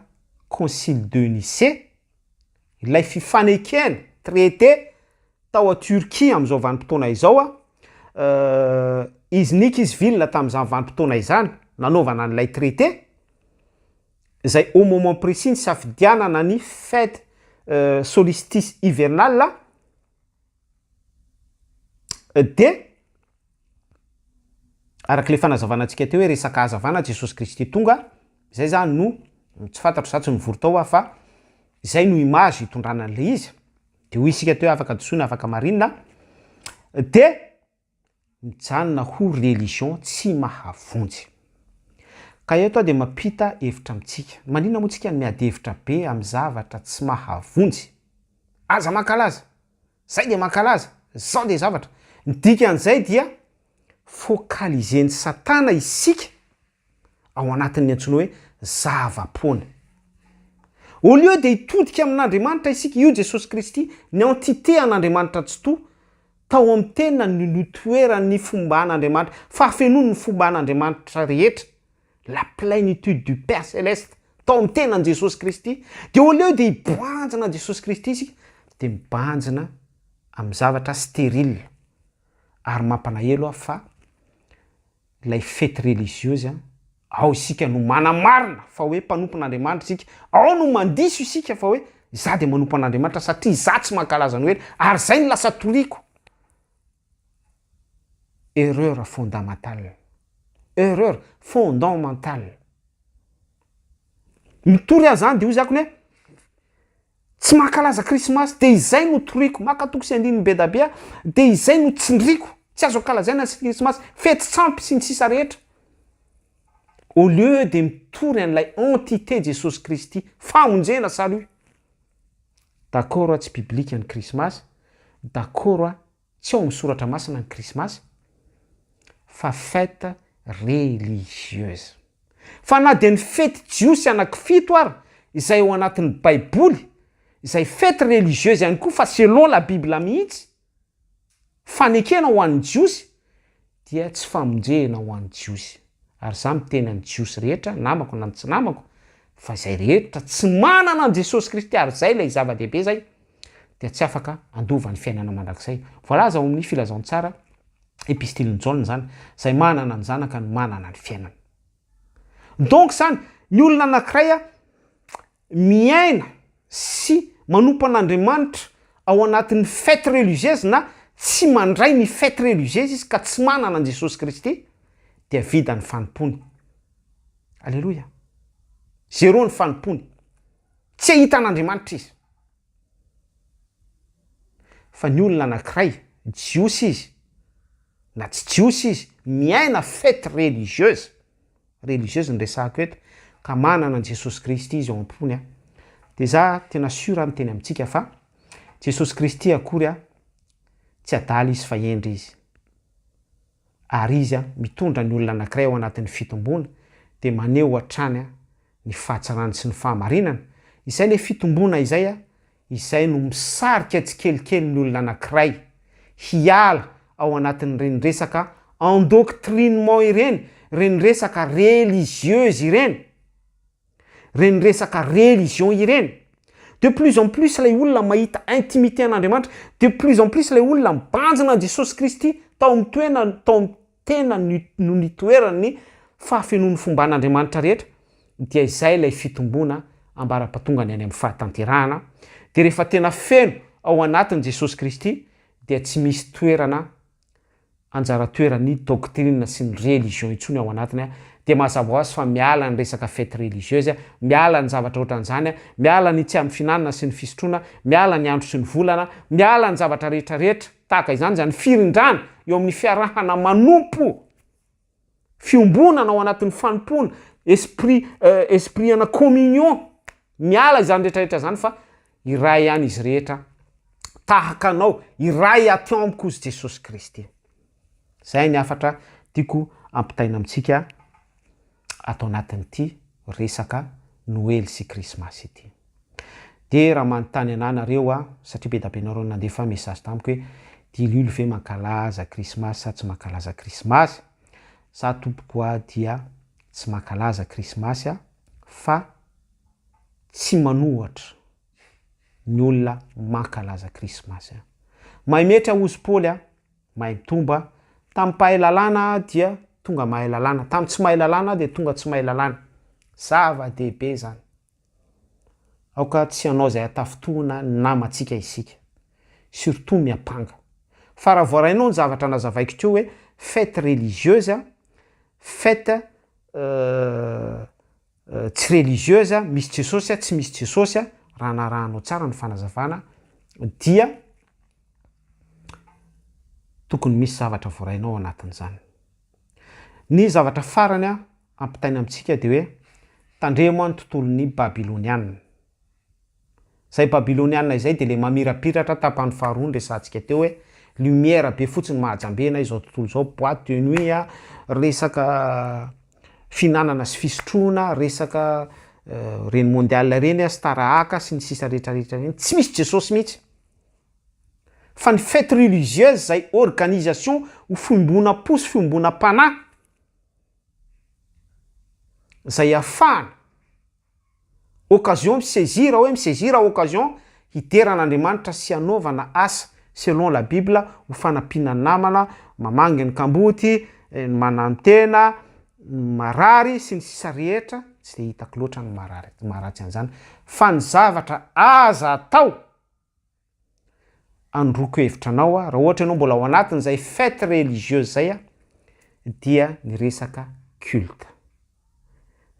concile de Nicée, ilay fifanekena, traité, tao a Turquie amin'izao vanim-potoana izao, Iznik izy ville tamin'izany vanim-potoana izany, nanaovana an'ilay traité, izay au moment précis nisafidianana ny fête solstice hivernal dia araka ilay fanazavana antsika teo hoe resaka hazavana Jesosy Kristy tonga, izay zany no, tsy fantatro za tsy nivory tao aho fa izay no image hitondrana an'ilay izy, de hoy isika teo hoe afaka disoina afaka marinina, de mijanona ho religion tsy mahavonjy. Ka eto aho dia mampita hevitra amintsika. Maninona moa tsika no miady hevitra be amin'ny zavatra tsy mahavonjy? Aza mankalaza! Zay dia mankalaza! Zao dia zavatra! Ny dikan'izay dia focaliser-n'i satana isika ao anatin'ny antsoina hoe zava-poana. Au lieu dia hitodika amin'Andriamanitra isika, io Jesosy Kristy, ny entité an'Andriamanitra Tsitoha, tao amin'ny tenany no nitoeran'ny fomban'Andriamanitra, fahafenoan'ny fomban'Andriamanitra rehetra, la plénitude du Père Céleste, tao amin'ny tenan'i Jesosy Kristy. Dia au lieu dia hibanjina an'i Jesosy Kristy isika, dia mibanjina amin'ny zavatra stérile. Ary mampalahelo aho fa ilay fety religieuse an, ao isika no manamarina fa hoe mpanompon'Andriamanitra isika, ao no mandiso isika fa hoe izaho dia manompo an'Andriamanitra satria izaho tsy mankalaza Noely ary izay no lasa toriko. Erreur fondamentale. Erreur fondamentale. Mitory aho izany dia hoy zako ny hoe Tsy mankalaza krismasy dia izay no toriko, maka toko sy andininy be da be aho dia izay no tsindriko, tsy azo ankalazaina ny krismasy, fety tsampy sy ny sisa rehetra. Au lieu de mitory an'ilay entité Jesosy Kristy, famonjena, salut. D'accord aho tsy biblika ny krismasy, d'accord aho tsy ao amin'ny soratra masina ny krismasy fa fête religieuse. Fa na dia ny fety jiosy anankifito ary izay ao anatin'ny baiboly izay fête religieuse ihany koa fa selon la bible mihitsy, fanekena ho an'ny jiosy dia tsy famonjena ho an'ny jiosy. Ary za miteny amin'ny jiosy rehetra, namako na ny tsy namako, fa izay rehetra tsy manana an'i Jesosy Kristy ary izay ilay zava-dehibe izay, dia tsy afaka handova ny fiainana mandrakizay. Voalaza ao amin'ny Filazantsara Epistilin'i Jaona izany, izay manana ny Zanaka no manana ny fiainana. Donc izany, ny olona anankiray miaina sy manompo an'Andriamanitra ao anatin'ny fête religieuse na tsy mandray ny fête religieuse izy ka tsy manana an'i Jesosy Kristy dia vita ny fanompoany. Aleloia. Zéro ny fanompoany. Tsy hahita an'Andriamanitra izy. Fa ny olona anankiray, jiosy izy na tsy jiosy izy, miaina fête religieuse, religieuse no resahako eto, ka manana an'i Jesosy Kristy izy ao am-pony a, dia za tena sûr aho miteny amintsika fa Jesosy Kristy akory a, tsy adala izy fa hendry izy. Ary izy a, mitondra ny olona anankiray ao anatin'ny fitomboana dia maneho hatrany a, ny fahatsarany sy ny fahamarinana, izay ilay fitomboana izay a, izay no misarika tsikelikely ny olona anankiray hiala ao anatin'ireny resaka endoctrinement ireny, ireny resaka religieuse ireny, ireny resaka religion ireny. De plus en plus ilay olona mahita intimité an'Andriamanitra, de plus en plus ilay olona mibanjina an'i Jesosy Kristy tao amin'ny toenany, tao amin'ny tena no nitoeran'ny fahafenoan'ny fomban'Andriamanitra rehetra, dia izay ilay fitomboana ambara-patongany any amin'ny fahatanterahana, dia rehefa tena feno ao anatin'i Jesosy Kristy dia tsy misy toerana anjara toeran'ny doctrine sy ny religion intsony ao anatiny, dia mazava ho azy fa miala ny resaka fête religieuse, miala ny zavatra ohatran'izany, miala ny tsy amin'ny fihinanana sy ny fisotroana, miala ny andro sy ny volana, miala ny zavatra rehetra rehetra tahaka izany, izany firindrana eo amin'ny fiarahana manompo. Fiombonana ao anatin'ny fanompoana, esprit esprit ana communion, miala izany rehetra rehetra izany fa iray ihany izy rehetra, tahaka anao, iray aty amiko hozy Jesosy Kristy. Zay ny hafatra tiako ampitaina amintsika ato anatin'ity resaka Noely sy Krismasy ity. Dia raha manontany anah nareo a, satria be da be nareo nandefa message tamiko hoe Dilioly ve mankalaza krismasy sa tsy mankalaza krismasy? Za tompoko a dia tsy mankalaza krismasy a fa tsy manohatra ny olona mankalaza krismasy a. Mahay mihetra hozy Paoly a, mahay mitombo a, tamin'ny mpahay lalàna aho dia tonga mahay lalàna, tamin'ny tsy mahay lalàna aho dia tonga tsy mahay lalàna. Zava-dehibe izany. Aoka tsy hanao izay hatafintohina ny namantsika isika. Surtout miampanga. Fa raha voarainao ny zavatra nazavaiko teo hoe fête religieuse, fête tsy religieuse, misy Jesosy tsy misy Jesosy, raha narahanao tsara ny fanazavana dia tokony misy zavatra voarainao ao anatin'izany. Ny zavatra farany ampitaina amintsika dia hoe tandremo an ny tontolon'ny Babyloniana. Izay Babyloniana izay dia ilay mamirapiratra tapany faharoa niresahantsika teo hoe lumière be fotsiny mahajambena izao tontolo izao, boite de nuit a, resaka fihinanana sy fisotroana, resaka ireny mondial ireny, star haka sy ny sisa rehetra rehetra ireny, tsy misy Jesosy mihitsy. Fa ny fête religieuse izay organisation ho fiombonam-po sy fiombonam-panahy izay ahafahana occasion mi-saisir hoe mi-saisir occasion hidera an'Andriamanitra sy hanaovana asa selon la bible ho fanampiana ny namana, mamangy ny kamboty, ny manantena, ny marary sy ny sisa rehetra, tsy dia hitako loatra ny marary maharatsy an'izany fa ny zavatra aza atao Androako hevitra anao aho, raha ohatra ianao mbola ao anatin'izay fête religieuse zay a, dia ny resaka culte,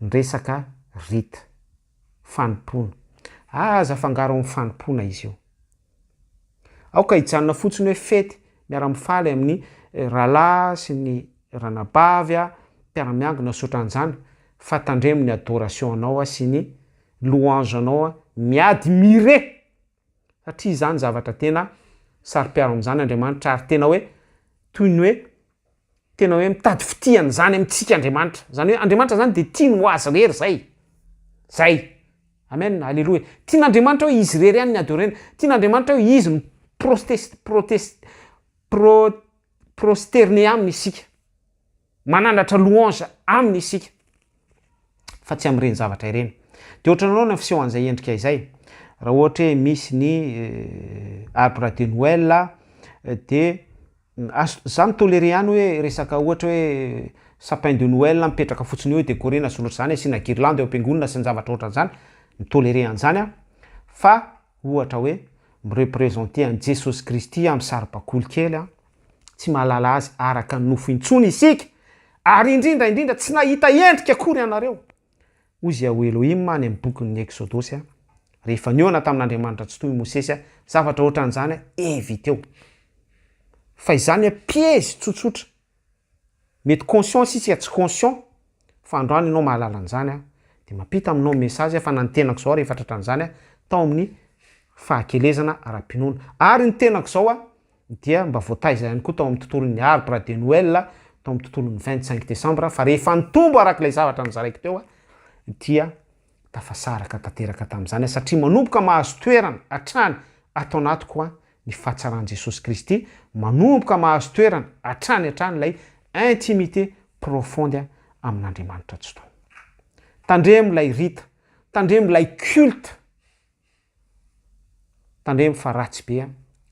ny resaka rite, fanompoana. Aza afangaro amin'ny fanompoana izy io. Aoka hijanona fotsiny hoe fety, miara-mifaly amin'ny rahalahy sy ny ranabavy, mpiara-miangona sy ohatran'izany, fa tandremo ny adoration anao sy ny louange anao, mi-admirer satria izany zavatra tena saro-piaro amin'izany Andriamanitra ary tena hoe toy ny hoe tena hoe mitady fitia an'izany amintsika Andriamanitra. Izany hoe Andriamanitra izany dia tiany ho azy irery izay. Zay. Amen. Aleloia. Tian'Andriamanitra hoe izy irery ihany ny adorena. Tian'Andriamanitra hoe izy no prostes protest pro prosterner aminy isika. Manandratra louange aminy isika fa tsy amin'ireny zavatra ireny. Dia ohatran'ny ahoana ny fisehoan'izay endrika izay? Raha ohatra hoe misy ny arbre de Noël dia as- za mi-tolérer ihany hoe resaka ohatra hoe sapin de Noël mipetraka fotsiny eo décorer-na sy ohatr'izany, asiana guirlande eo am-piangonana sy ny zavatra ohatran'izany, mi-tolérer an'izany aho fa ohatra hoe mi-représenter an'i Jesosy Kristy amin'ny saribakoly kely an, tsy mahalala azy araka ny nofo intsony isika, ary indrindra indrindra tsy nahita endrika akory ianareo. Hoy izy ao Elohim any amin'ny bokin'ny Eksodosy, rehefa nihaona tamin'Andriamanitra Tsitoha i Mosesy, zavatra ohatran'izany eviteo. Fa izany piège tsotsotra. Mety conscient isika tsy conscient, fa androany ianao mahalala an'izany an. Dia mampita aminao message aho fa na ny tenako izao ary efa tratran'izany aho tao amin'ny fahakelezana ara-pinoana. Ary ny tenako izao aho dia mba voataiza ihany koa tao amin'ny tontolon'ny arbre de Noël, tao amin'ny tontolon'ny 25 décembre, fa rehefa nitombo araka ilay zavatra nozaraiko teo aho dia tafasaraka tanteraka tamin'izany aho satria manomboka mahazo toerana hatrany ato anatiko aho ny fahatsaran'i Jesosy Kristy, manomboka mahazo toerana hatrany hatrany ilay intimité profonde amin'Andriamanitra Tsitoha. Tandremo ilay rite, tandremo ilay culte, tandremo fa ratsy be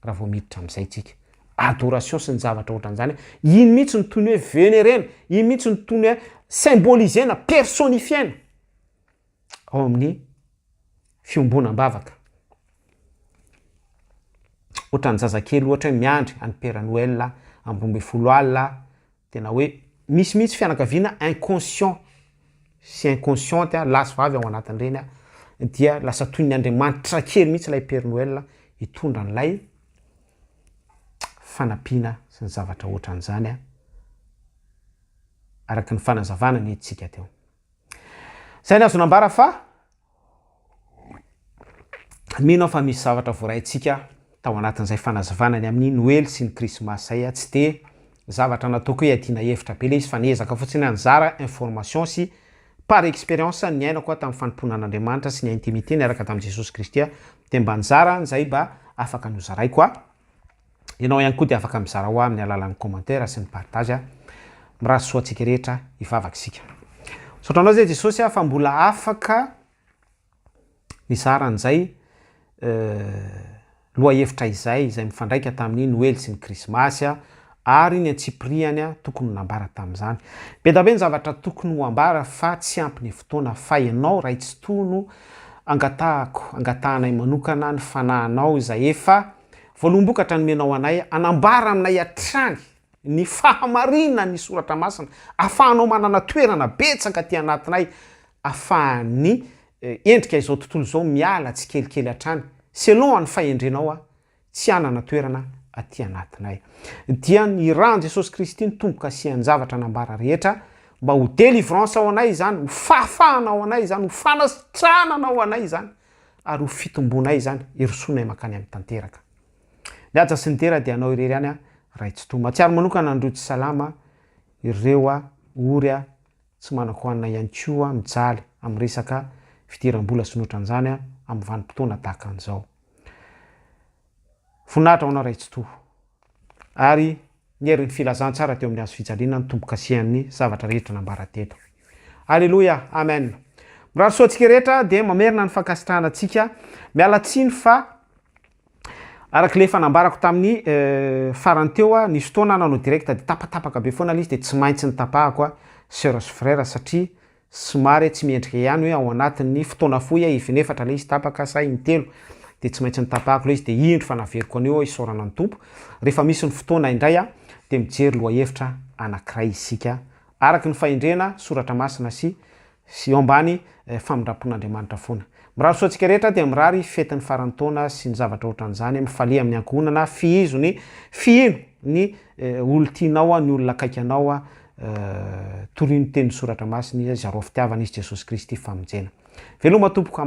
raha vao miditra amin'izay tsika. Adoration sy ny zavatra ohatran'izany, iny mihitsy no toy ny hoe venerena, iny mihitsy no toy ny hoe symboliser-na, personnifier-na ao amin'ny fiombonam-bavaka. Ohatran'ny zazakely ohatra hoe miandry an'i Père Noël amin'ny 12 alina, tena hoe misy mihitsy fianakaviana inconscient sy inconsciente, lahy sy vavy ao anatin'ireny, dia lasa toy ny andriamanitra kely mihitsy ilay Père Noël hitondra an'ilay fanampiana sy ny zavatra ohatran'izany, araka ny fanazavana nentintsika teo. Izay ny azo nambara fa mino aho fa misy zavatra voaraintsika tao anatin'izay fanazavana ny amin'ny Noely sy ny Krismasy izay. Tsy dia zavatra nataoko hoe iadiana hevitra be ilay izy fa niezaka fotsiny aho nizara information sy par expérience niainako aho tamin'ny fanompoana an'Andriamanitra sy ny intimité niaraka tamin'i Jesosy Kristy aho dia mba nizara an'izay mba afaka nozaraiko aho. Ianao ihany koa dia afaka mizara ho ahy amin'ny alalan'ny commentaire sy ny partage. Mirary soa antsika rehetra hivavaka isika. Misaotra anao zay Jesosy a fa mbola afaka nizara an'izay lohahevitra izay izay mifandraika tamin'ny Noely sy ny Krismasy ary ny antsipirihany tokony ho nambara tamin'izany. Be da be ny zavatra tokony ho ambara fa tsy ampy ny fotoana fa ianao Ray Tsitoha no angatahako, angatahanay manokana ny fanahinao izay efa Voaloham-bokatra nomenao anay hanambara aminay hatrany ny fahamarinan'ny Soratra Masina, ahafahanao manana toerana betsaka aty anatinay, ahafahan'ny endrika izao tontolo izao miala tsikelikely hatrany, selon ny fahendrenao aho, tsy hanana toerana aty anatinay. Dia ny ran'i Jesosy Kristy no tombo-kasihan-javatra nambara rehetra, mba ho délivrance ho anay izany, ho fahafahana ho anay izany, ho fanasitranana ho anay izany, ary ho fitombonay izany, hirosoanay mankany amin'ny tanteraka. Ny haja sy ny dera dia anao irery ihany Ray Tsitoha. Mahatsiaro manokana an'ireo tsy salama, ireo ory tsy manan-kohanina ihany koa mijaly amin'ny resaka fidiram-bola sy ny ohatran'izany amin'ny vanim-potoana tahaka an'izao. Voninahitra ho anao Ray Tsitoha. Ary ny herin'ny filazantsara teo amin'ny hazo fijaliana no tombo-kasihan'ny zavatra rehetra nambara teto. Aleloia! Amen! Mirary soa antsika rehetra dia mamerina ny fankasitrahana antsika. Miala tsiny fa araka ilay efa nambarako tamin'ny farany teo, nisy fotoana nanao direct dia tapatapaka be foana ilay izy dia tsy maintsy nitapahako sœur sy frère satria Somary tsy mendrika ihany hoe ao anatin'ny fotoana fohy eh, inefatra ilay izy tapaka sa intelo dia tsy maintsy notapahako ilay izy dia indro fa naveriko an'io aho isaorana ny Tompo. Rehefa misy ny fotoana indray ah dia mijery lohahevitra anankiray isika araka ny fahendrena soratra masina sy sy eo ambany famindrampon'Andriamanitra foana. Mirary soa antsika rehetra dia mirary fetin'ny faran'ny taona sy ny zavatra ohatran'izany, mifalia amin'ny ankohonana, fihizo ny fihino ny olon-tianao ny olona akaiky anao Torio ny tenin'ny soratra masina izy, zarao fitiavana izy Jesosy Kristy famonjena. Veloma tompoko.